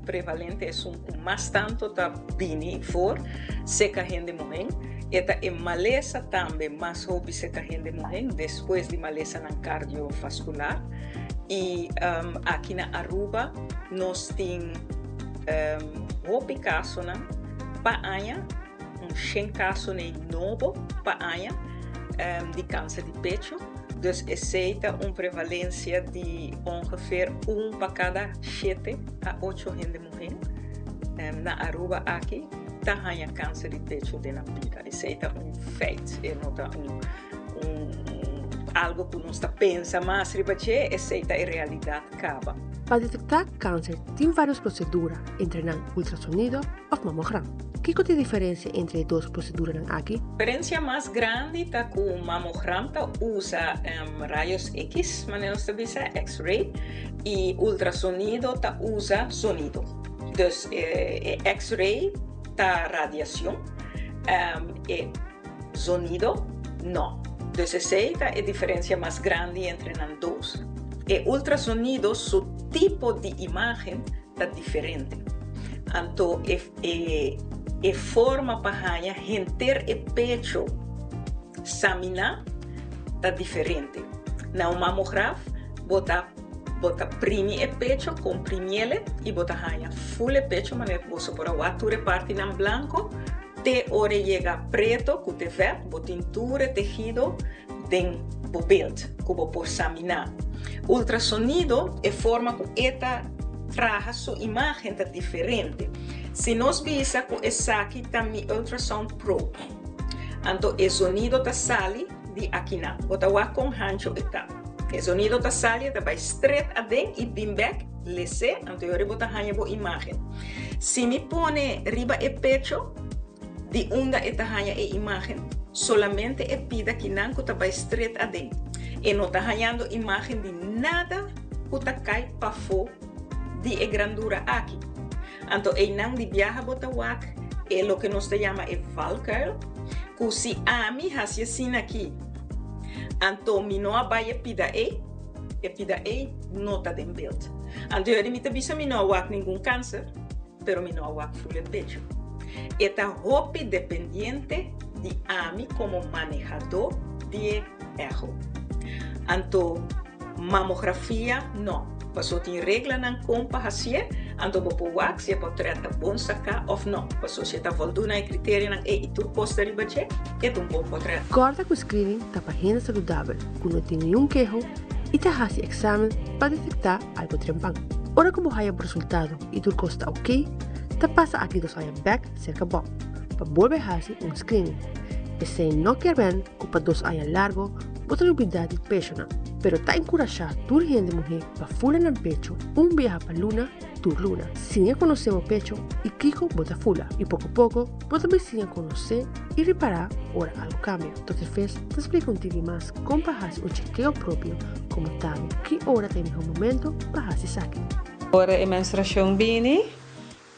prevalente, esun ku mas tantu ta bini for seka hende muhé. E ta e malesa tambe mas hopi seka hende muhé despues di malesanan kardiovaskular. I aki na Aruba nos tin hopi kasonan pa aña, un shen kasonan nobo pa aña di kanser di pecho. Dus esei ta un prevalensia di ongeveer un pa kada shete a ocho hende muhé na Aruba aki ta haña kanser di pecho den nan bida. Esei ta un feit, e no ta un algo ku nos ta pensa mas riba dje, esei ta e realidat kaba. Pa detektá kanser tin vários prosedura, entre nan ultrasonido òf mamogram. Kiko ta e diferensia entre e dos proseduranan aki? Diferensia mas grandi ta ku mamogram ta usa rayos X, manera nos ta bisa, X-ray, i ultrasonido ta usa sonido. Dus e X-ray ta radiashon, e zonido no. Dus esei ta e diferensia mas grandi entre nan dos. E ultrasonido su tipo di imágen ta diferente. Anto e e e forma pa haña henter e pecho saminá ta diferente. Na un mamograf bo ta bo ta primi e pecho, komprimiele i bo ta haña ful e pecho manera ku boso por a wak tur e partinan blanko te ora e yega preto ku te vèt bo tin tur e tehido den bo beeld ku bo por saminá. Ultrasonido, e forma ku e ta traha su imágen ta diferente. Si nos bisa ku esaki ta mi ultrasound probe, anto e zonido ta sali di akinan. Bo ta wak kon hancho e ta. E zonido ta sali, e ta bai stret aden i bin bèk, les'é, anto e ora bo ta haña bo imágen. Si mi pone riba e pecho, Di unda e ta haña e imágen? Solamente e pida kinan ku ta bai stret aden. E no ta hañando imágen di nada ku ta kai pafó di e grandura aki. Anto einan di biaha bo ta wak e loke nos ta yama e valkuil, ku si ami hasi asina aki, anto mi no a bai e pida ei, e pida ei no ta den beeld. Anto yori mi ta bisa mi no a wak ningun kanser. pero mi no a wak ful e pecho. E ta hopi dependiente di ami komo manehadó di e echo. Anto mamografia no, paso tin reglanan kon pa hasié, anto bo por wak si e portret ta bon saká òf no, paso si e ta voldú na e kriterianan ei i tur kos ta riba dje, e ta un bon portret. Kòrda ku screening ta pa hende saludabel ku no tin niun keho i ta hasi eksamen pa detektá algu trempan. Ora ku bo haya bo resultado i tur kos ta oké, ta pasa aki dos aña bèk serka bo pa bolbe hasi un screening. Esei no kier men ku pa dos aña largo bo ta lubidá di pechonan, pero ta enkurashá tur hende muhé pa fula nan pecho un biaha pa luna tur luna. Siña konosé bo pecho i kiko bo ta fula i poko poko bo ta bin siña konosé i ripará ora algu kambia. Dòkter Ves ta splika un tiki mas kon pa hasi un chekeo propio. komo tambe ki ora ta e mihó momento pa hasi esaki. Ora e menstruacion bini,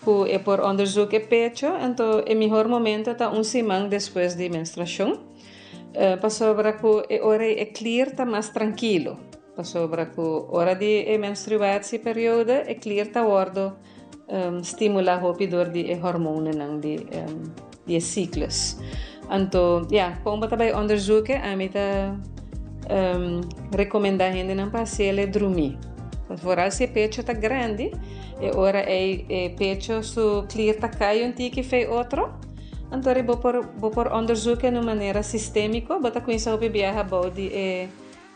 cu e por onderzoek e pecho, anto e mihor momento ta un siman despues di menstruacion, pasobra cu e ora ei e klier ta mas trankilo, pasobra cu ora di e menstruatieperiode e klier ta wordo stimula hopi dor di e hormonenan di e cyclus. Anto, ya, con bo ta bay onderzoeken, ami ta recomenda hendenan pa haciele drumi. Vooral si e pecho ta grandi, e ora ei e pecho su klier ta cay un tiki fei otro, anto ri bo por bo por onderzoeken na un manera sistemico, bo ta cuminsa hopi biaha bou di e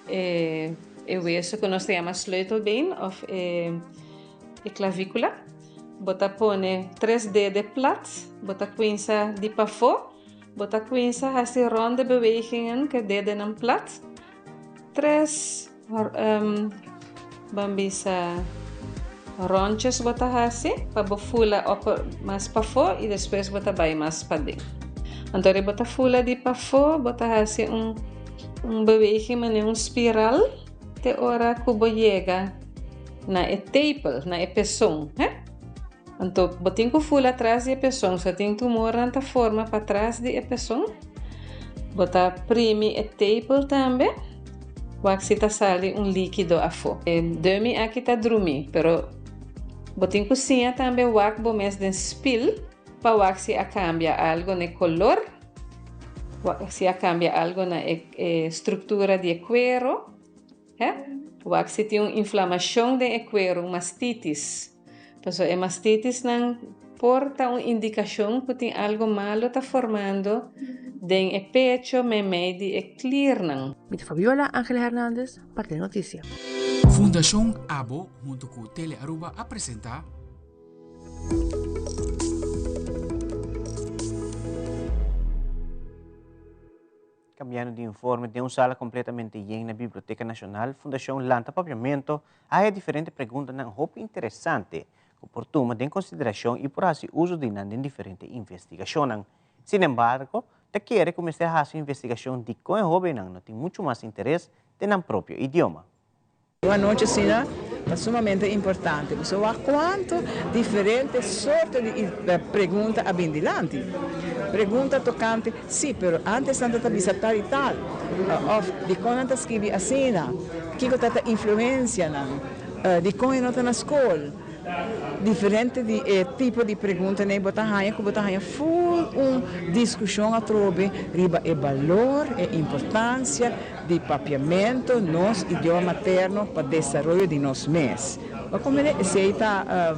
e e weso cu nos ta yama sleutelbeen of e e clavicula. Bo ta pone tres dede plat, bo ta cuminsa di pafó, bo ta cuminsa haci ronde bewegingen cu e dedenan plat, tres Ban bisa ròntjes bo ta hasi pa bo fula op mas pafó i despues bo ta bai mas paden. Anto ora bo ta fula di pafó bo ta hasi un un beweging manera un spiral te ora ku bo yega na e tepel, na e peson, he. Anto bo tin ku fula tras di e peson, so tin tumornan ta forma patras di e peson. Bo ta primi e tepel tambe. Wak si ta sali un líkido afó. E dummy aki ta drumí, pero bo tin ku siña tambe wak bo mes den spil pa wak si a kambia algo na e kolor, wak si a kambia algo na e struktura di e kuero, he? Wak si tin un inflamashon den e kuero, un mastitis. Pasobra e mastitisnan por ta un indikashon ku tin algo malo ta formando den e pecho meimei di e kliernan. Mi ta Fabiola Angela Hernandez pa Telenoticia. Fundashon Abo hunto ku Tele Aruba a presenta. Cambiando di informe, den un sala completamente yen na Biblioteca Nacional, Fundacion Lanta Papiamento a haya diferente preguntanan hopi interesante cu por tuma den consideracion y por haci uzo di nan den diferente investigacionnan. Sin embargo, ta kere cu mester haci un investigacion dicon e hobennan no tin mucho mas interes den nan propio idioma. Un anochi asina ta sumamente importante pasobra wak cuanto diferente sorto di pregunta a bin dilanti. Pregunta tocante, si, pero antes nan ta ta bisa tal y tal, of dicon nan ta scribi asina, kico ta ta influencianan, dicon e no ta na scol. Diferente di e tipo di preguntanan bo ta haña ku bo ta haña ful un diskushon atrobe riba e balor, e importansia di papiamentu, nos idioma materno pa desaroyo di nos mes. Bo komprende? Esei ta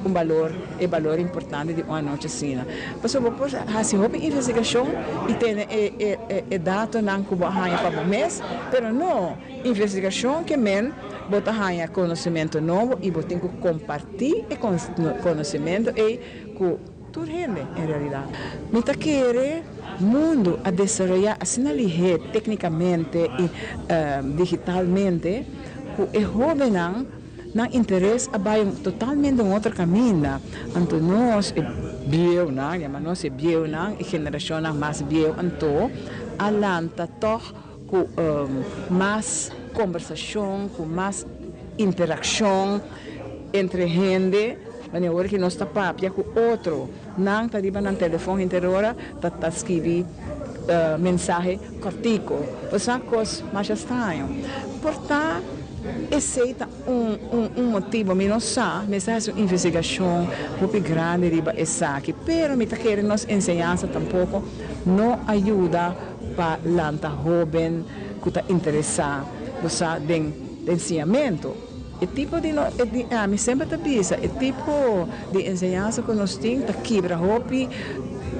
un balor, e balor importante di un anochi asina. Pasobra bo por hasi hopi investigashon i tene e e datonan ku bo a haña pa bo mes, pero no investigashon ke men. Bo ta haña konosementu nobo i bo tin ku kompartí e konosementu ei ku tur hende en realidat. Mi ta kere mundu a desaroyá asina lihé téknikamente i digitalmente ku e hóbennan nan interes a bai totalmente un otro kaminda. Anto nos e bieunan, yama nos e bieunan, e generashonnan mas bieu anto a lanta tòg ku mas kombersashon, ku mas interakshon entre hende, wanneer ora ki nos ta papia ku otro, nan ta riba nan telefon henter ora ta ta skibi mensahe kòrtiku, bo sa kos masha straño. Por ta esei ta un un motibu, mi no sa, mester hasi un investigashon hopi grandi riba esaki, pero mi ta kere nos enseñansa tampoko no a yuda pa lanta hóben ku ta interesá bo sa den den siñamentu. E tipo di no e di ami semper ta bisa e tipo di enseñansa ku nos tin ta kibra hopi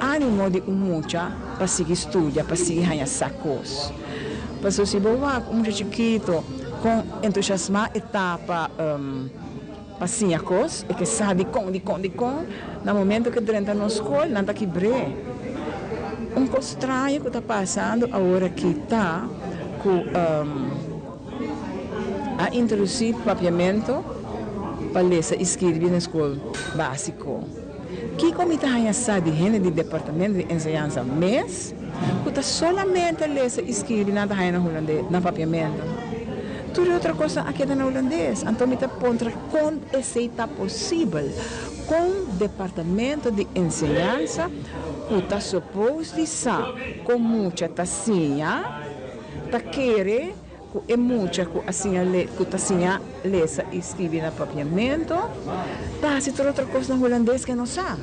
ánimo di un mucha pa sigui studia, pa sigui haña sa kos. Pasobra si bo wak un mucha chikito kon entusiasmá e ta pa pa siña kos, e ke sa dikon, dikon, dikon, na momento ke drenta nos skol nan ta kibr'é. Un kos straño ku ta pasando awor aki ta ku a introdusí papiamentu pa lesa i skirbi na skol básiko. Kiko mi ta haña sa di hende di departamento di enseñansa mes ku ta solamente lesa i skirbi nan ta haña na hulandes, na papiamentu? Tur e otro kosnan a keda na hulandes. Anto mi ta puntra kon esei ta posibel? Kon departamento di enseñansa ku ta supos di sa kon mucha ta siña ta kere ku e mucha ku a siña ku ta siña lesa i skibi na papiamentu ta hasi tur otro kos na hulandes ku e no sa?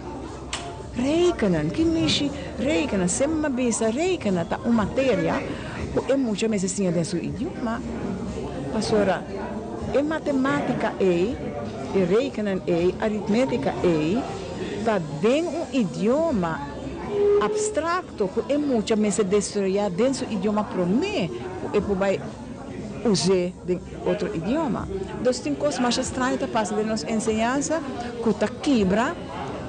Rekenen, ki mishi rekenen? Semper mi a bisa rekenen ta un materia ku e mucha mester siña den su idioma. Pasobra e matematika ei, e rekenen ei, aritmetika ei ta den un idioma abstrakto ku e mucha mester desaroyá den su idioma promé ku e por bai us'é den otro idioma. Dus tin kos masha straño ta pasa den nos enseñansa ku ta kibra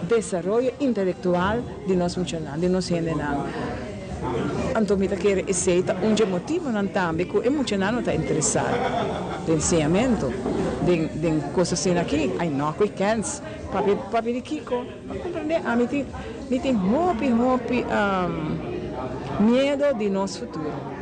desaroyo intelektual di nos muchanan, di nos hendenan. Anto mi ta kere esei ta un dje motibonan tambe ku e muchanan no ta interesá den siñamentu, den den kos asina aki. Ai no ku e kens papia papia di kiko? Pa komprendé ami tin mi tin hopi hopi miedo di nos futuro.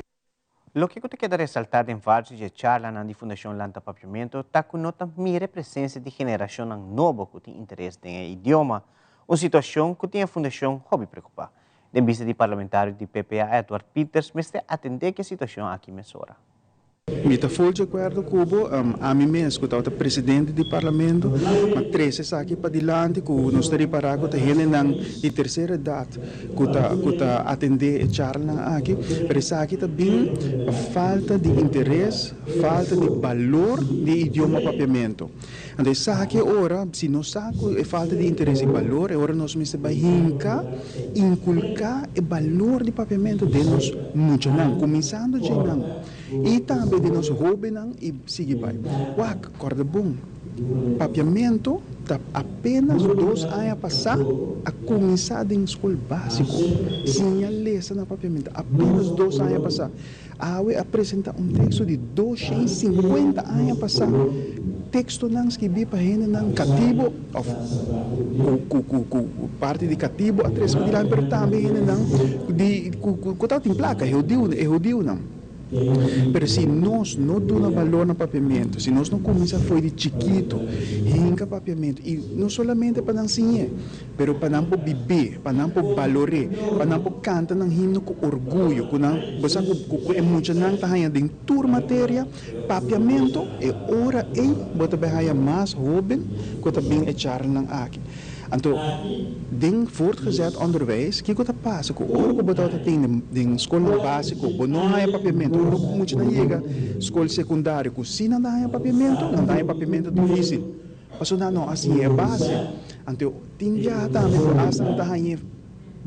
Loke ku ta keda resaltá den vários di e charlanan di Fundashon Lanta Papiamentu ta ku no ta mira e presensia di generashonnan nobo ku tin interes den e idioma, un situashon ku tin e fundashon hopi preokupá. Den bista di parlamentario di PPA Edward Pieters mester atendé ku e situashon aki mesora. Mi ta ful di akuerdo ku bo. Ami mes ku tabata presidente di parlamento a trese esaki padilanti ku nos ta ripará ku ta hendenan di tersera edat ku ta ku ta atendé e charlanan aki, pero esaki ta bin pa falta di interes, falta di balor di e idioma papiamentu. Anto esaki e ora, si nos sa ku e falta di interes i balor, e ora nos mester bai hinka, inkulká e balor di papiamentu den nos muchanan, kuminsando dje nan i tambe den nos hóbennan i sigui bai. Wak, kòrda bon. Papiamentu ta apenas dos aña pasá a kuminsá den skol básiko. Siña lesa na papiamentu apenas dos aña pasá. Awe a presentá un teksto di 250 aña pasá, tekstonan skibí pa hendenan katibu òf ku ku ku parti di katibu a trese padilanti, pero tambe hendenan di ku ku tabatin plaka, hudiu e hudiunan. Pero si nos no duna balor na papiamentu, si nos no kuminsá fo'i di chikitu hinka papiamentu, i no solamente pa nan siñ'é, pero pa nan por bib'é, pa nan por balor'é, pa nan por kanta nan himno ku orguyo, ku nan, bo sa ku ku e muchanan ta haña den tur materia papiamentu, e ora ei bo ta bai haña mas hóben ku ta bin e charlanan aki. Anto, den voortgezet onderwijs, kiko ta pasa ku ora ku bo tabata tin den skolnan básiko, bo no haña papiamentu, ora ku muchanan yega skol sekundario ku si nan ta haña papiamentu, nan ta haña papiamentu difísil, pasobra nan no a siña e base. Anto, tin biaha tambe ku asta nan ta hañ'é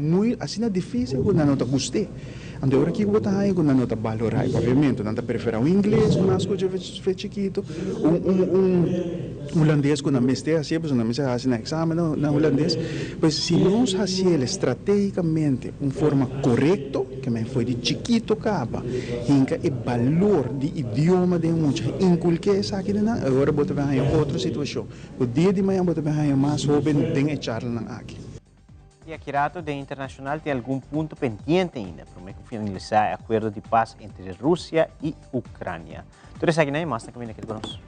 muy asina difísil ku nan no ta gust'é. Anto, ora kiko bo ta haña ku nan no ta balorá e papiamentu, nan ta preferá un ingles ku nan a skucha fe chikito, un un un hulandes ku nan mester hasié pasobra nan mester hasi nan eksamen na hulandes. Pues si nos hasiel estratégicamente un forma korekto, ke men fo'i di chikito kaba hinka e balor di idioma den mucha, inkulké esaki den nan, awor bo ta bin haña otro situashon. Ku dia di mañana bo ta bin haña mas hóben den e charlanan aki. Di aki rato den internacional tin algun punto pendiente ainda prome cu finalisa e acuerdo di paz entre Rusia y Ucrania. Tur esakinan y mas ta caminda keda cu nos.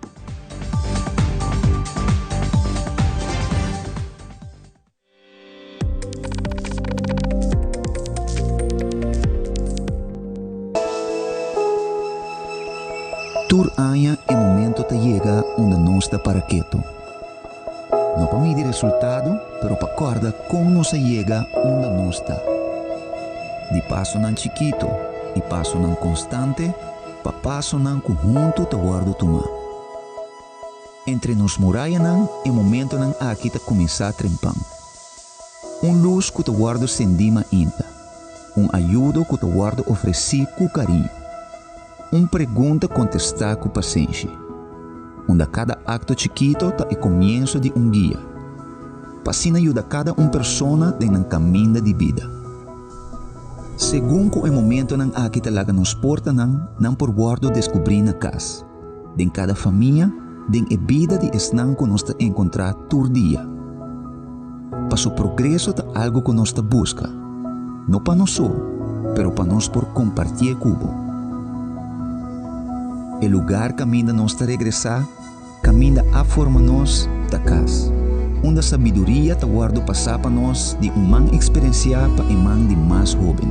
Tur aña e momento ta yega unda nos ta para ketu. No pa midi resultado, pero pa kòrda kon nos a yega unda nos ta. Di pasonan chikito i pasonan konstante pa pasonan ku huntu ta wòrdu tumá. Entre nos murayanan e momentonan aki ta kuminsá trempan. Un lus ku ta wòrdu sendí mainta. Un ayudo ku ta wòrdu ofresí ku kariño. Un pregunta kontestá ku pasenshi. Unda kada akto chikito ta e komienso di un guia. Pa asina yuda kada un persona den nan kaminda di bida. Segun ku e momentonan aki ta laga nos portanan, nan por wòrdu deskubrí na kas, den kada famia, den e bida di esnan ku nos ta enkontrá tur dia. Paso progreso ta algu ku nos ta buska, no pa nos so, pero pa nos por kompartié ku bo. E lugar caminda nos ta regresa, caminda a forma nos, ta cas. Unda sabiduria ta wordo pasa pa nos di un man experencia pa e man di mas hoben.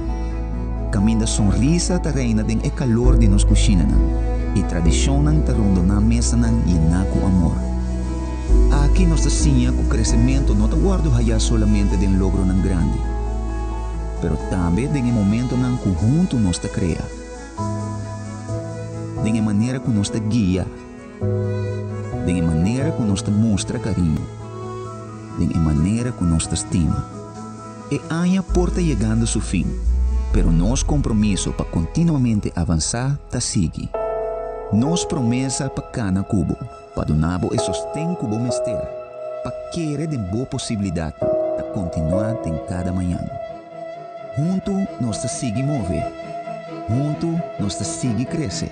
Caminda sonrisa ta reina den e calor di nos cushinanan y tradicionnan ta rondona mesanan yena cu amor. Aki nos ta siña cu crecemento no ta wordo haya solamente den logronan grandi, pero tambe den e momentonan cu hunto nos ta crea, den e manera cu nos ta guia, den e manera cu nos ta mustra cariño, den e manera cu nos ta stima. E aña por ta yegando su fin, pero nos compromiso pa continuamente avansa ta sigui. Nos promesa pa cana cu bo, pa duna bo e sosten cu bo mester, pa kere den bo posibilidadnan, ta continua den cada mañan. Huntu nos ta sigui move. Huntu nos ta sigui crece.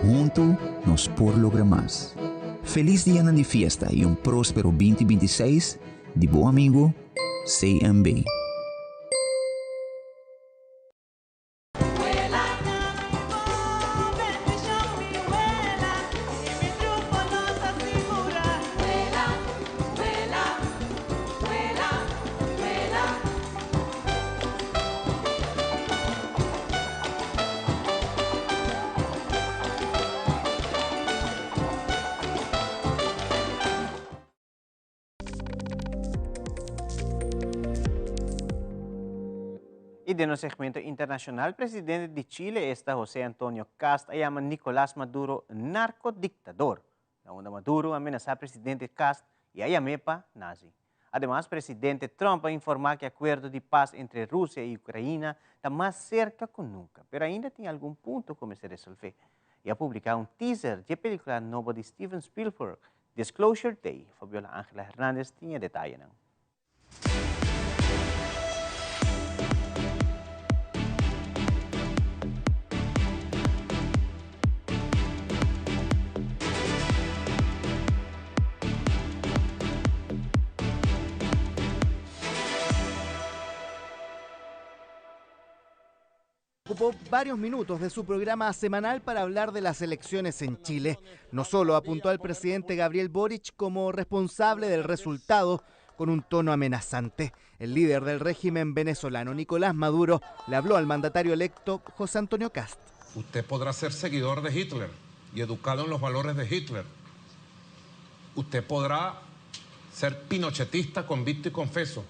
Huntu nos por logra mas. Feliz dianan di fiesta y un prospero binti 26 di bo amigo CMB. Y den nos segmento internacional, presidente di Chile, esta José Antonio Kast, a yama Nicolás Maduro narcodictador. Na unda Maduro a menasa presidente Kast y a yam'é pa nazi. Ademas, presidente Trump a informa cu e acuerdo di paz entre Rusia y Ucraina ta mas cerca cu nunca, pero ainda tin algun punto cu mester resolve. Y a publica un teaser dje pelicula nobo di Steven Spielberg, Disclosure Day. Fabiola Angela Hernandez tin e detayenan. Ocupó varios minutos de su programa semanal para hablar de las elecciones en Chile. No solo apuntó al presidente Gabriel Boric como responsable del resultado, con un tono amenazante. El líder del régimen venezolano, Nicolás Maduro, le habló al mandatario electo José Antonio Kast. Usted podrá ser seguidor de Hitler y educado en los valores de Hitler. Usted podrá ser pinochetista convicto y confeso,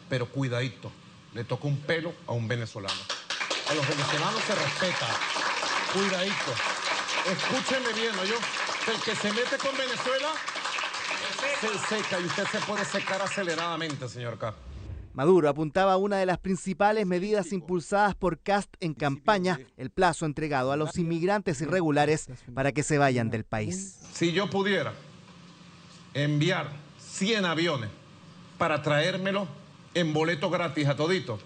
pero cuidadito, le toca un pelo a un venezolano. A los venezolanos se respeta. Cuidadito. Escúcheme bien, ¿no? Yo, el que se mete con Venezuela se seca y usted se puede secar aceleradamente, señor Kast. Maduro apuntaba a una de las principales medidas impulsadas por Kast en campaña, el plazo entregado a los inmigrantes irregulares para que se vayan del país. Si yo pudiera enviar 100 aviones para traérmelo en boleto gratis a todito,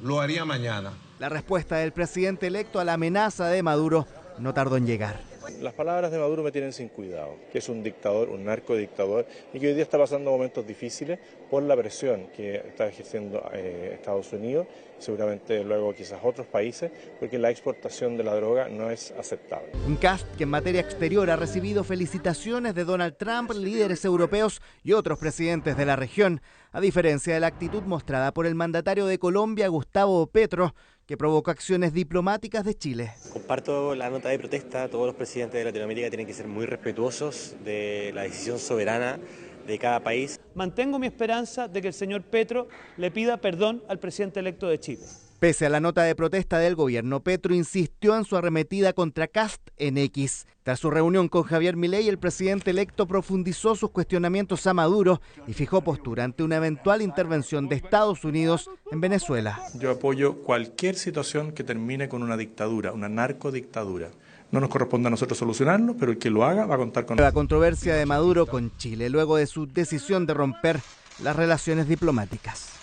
lo haría mañana. La respuesta del presidente electo a la amenaza de Maduro no tardó en llegar. Las palabras de Maduro me tienen sin cuidado, que es un dictador, un narcodictador, y que hoy día está pasando momentos difíciles por la presión que está ejerciendo Estados Unidos, seguramente luego quizás otros países, porque la exportación de la droga no es aceptable. Un Kast que en materia exterior ha recibido felicitaciones de Donald Trump, líderes europeos y otros presidentes de la región, a diferencia de la actitud mostrada por el mandatario de Colombia, Gustavo Petro, que provocó acciones diplomáticas de Chile. Comparto la nota de protesta. Todos los presidentes de Latinoamérica tienen que ser muy respetuosos de la decisión soberana de cada país. Mantengo mi esperanza de que el señor Petro le pida perdón al presidente electo de Chile. Pese a la nota de protesta del gobierno, Petro insistió en su arremetida contra Kast en X. Tras su reunión con Javier Milei, el presidente electo profundizó sus cuestionamientos a Maduro y fijó postura ante una eventual intervención de Estados Unidos en Venezuela. Yo apoyo cualquier situación que termine con una dictadura, una narcodictadura. No nos corresponde a nosotros solucionarlo, pero el que lo haga va a contar con La controversia de Maduro con Chile, luego de su decisión de romper las relaciones diplomáticas.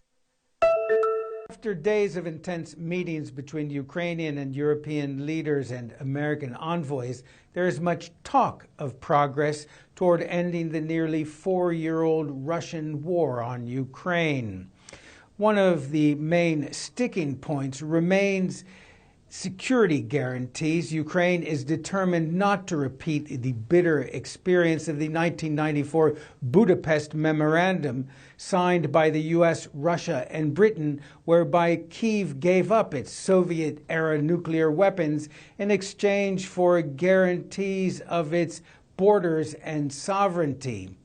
After days of intense meetings between Ukrainian and European leaders and American envoys, there is much talk of progress toward ending the nearly 4-year-old Russian war on Ukraine. One of the main sticking points remains security guarantees. Ukraine is determined not to repeat the bitter experience of the 1994 Budapest Memorandum signed by the US, Russia, and Britain, whereby Kiev gave up its Soviet era nuclear weapons in exchange for guarantees of its borders and sovereignty.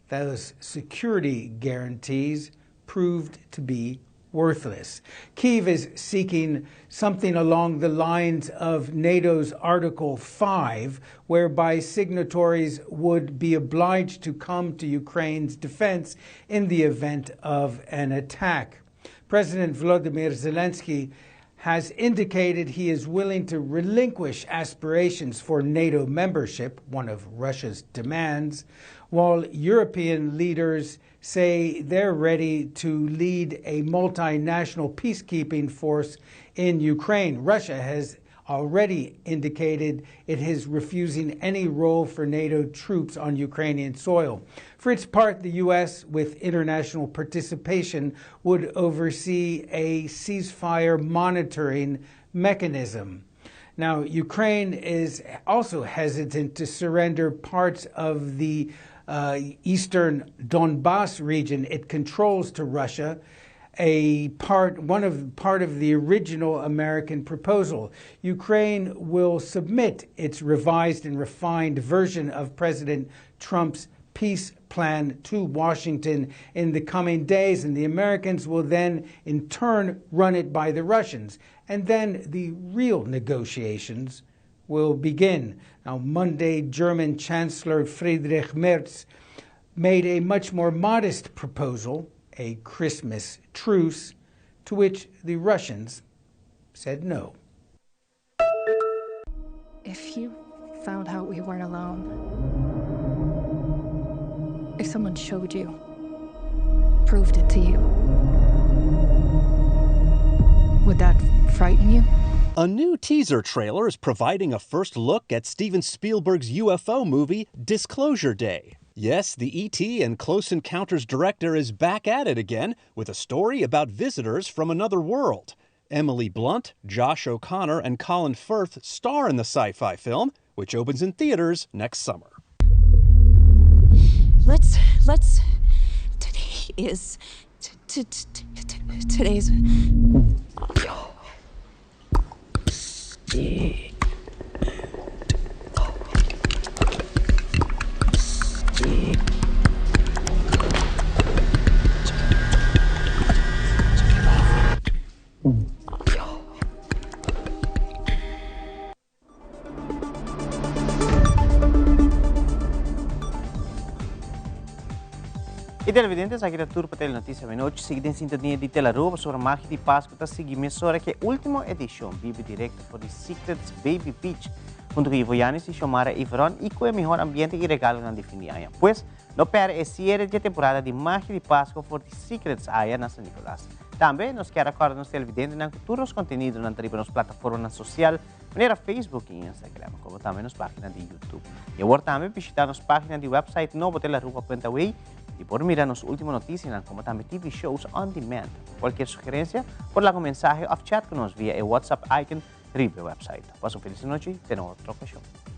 Those security guarantees proved to be worthless. Kiev is seeking something along the lines of NATO's Article 5, whereby signatories would be obliged to come to Ukraine's defense in the event of an attack. President Vladimir Zelensky has indicated he is willing to relinquish aspirations for NATO membership, one of Russia's demands, while European leaders say they're ready to lead a multinational peacekeeping force in Ukraine. Russia has already indicated it is refusing any role for NATO troops on Ukrainian soil. For its part, the U.S., with international participation, would oversee a ceasefire monitoring mechanism. Now, Ukraine is also hesitant to surrender parts of the uh, eastern Donbass region it controls to Russia, a part, one of, part of the original American proposal. Ukraine will submit its revised and refined version of President Trump's peace plan to Washington in the coming days, and the Americans will then, in turn, run it by the Russians. And then the real negotiations will begin. Now, Monday, German Chancellor Friedrich Merz made a much more modest proposal, a Christmas truce, to which the Russians said no. If you found out we weren't alone, if someone showed you, proved it to you, would that frighten you? A new teaser trailer is providing a first look at Steven Spielberg's UFO movie, Disclosure Day. Yes, the E.T. and Close Encounters director is back at it again with a story about visitors from another world. Emily Blunt, Josh O'Connor, and Colin Firth star in the sci fi film, which opens in theaters next summer. Let's, let's, today is, today's. E televidentes, aki ta tur pa Telenoticia Menochi. Sigui den sintonia di Telaruba sobre magia di Pascu ta sigui mesora cu e ultimo edicion bibi directo for di Secrets Baby Beach hunto cu Ivo Yanis y Xiomara Iveron y cu e mihor ambiente y regalonan di fin di aña. Pues, no perde e cierre dje temporada di magia di Pascu for di Secrets aya na San Nicolas. Tambe nos kier a corda nos televidentenan cu tur nos contenidonan ta riba nos plataformanan social manera Facebook y Instagram, como tambe nos pagina di YouTube. Y awor tambe bishita nos pagina di website nobo telaruba.awe y por mira nos ultimo noticianan como tambe TV shows on demand. Cualkier sugerencia por laga un mensahe of chat cu nos via e WhatsApp icon riba e website. Pasa un feliz nochi, te na otro ocasion.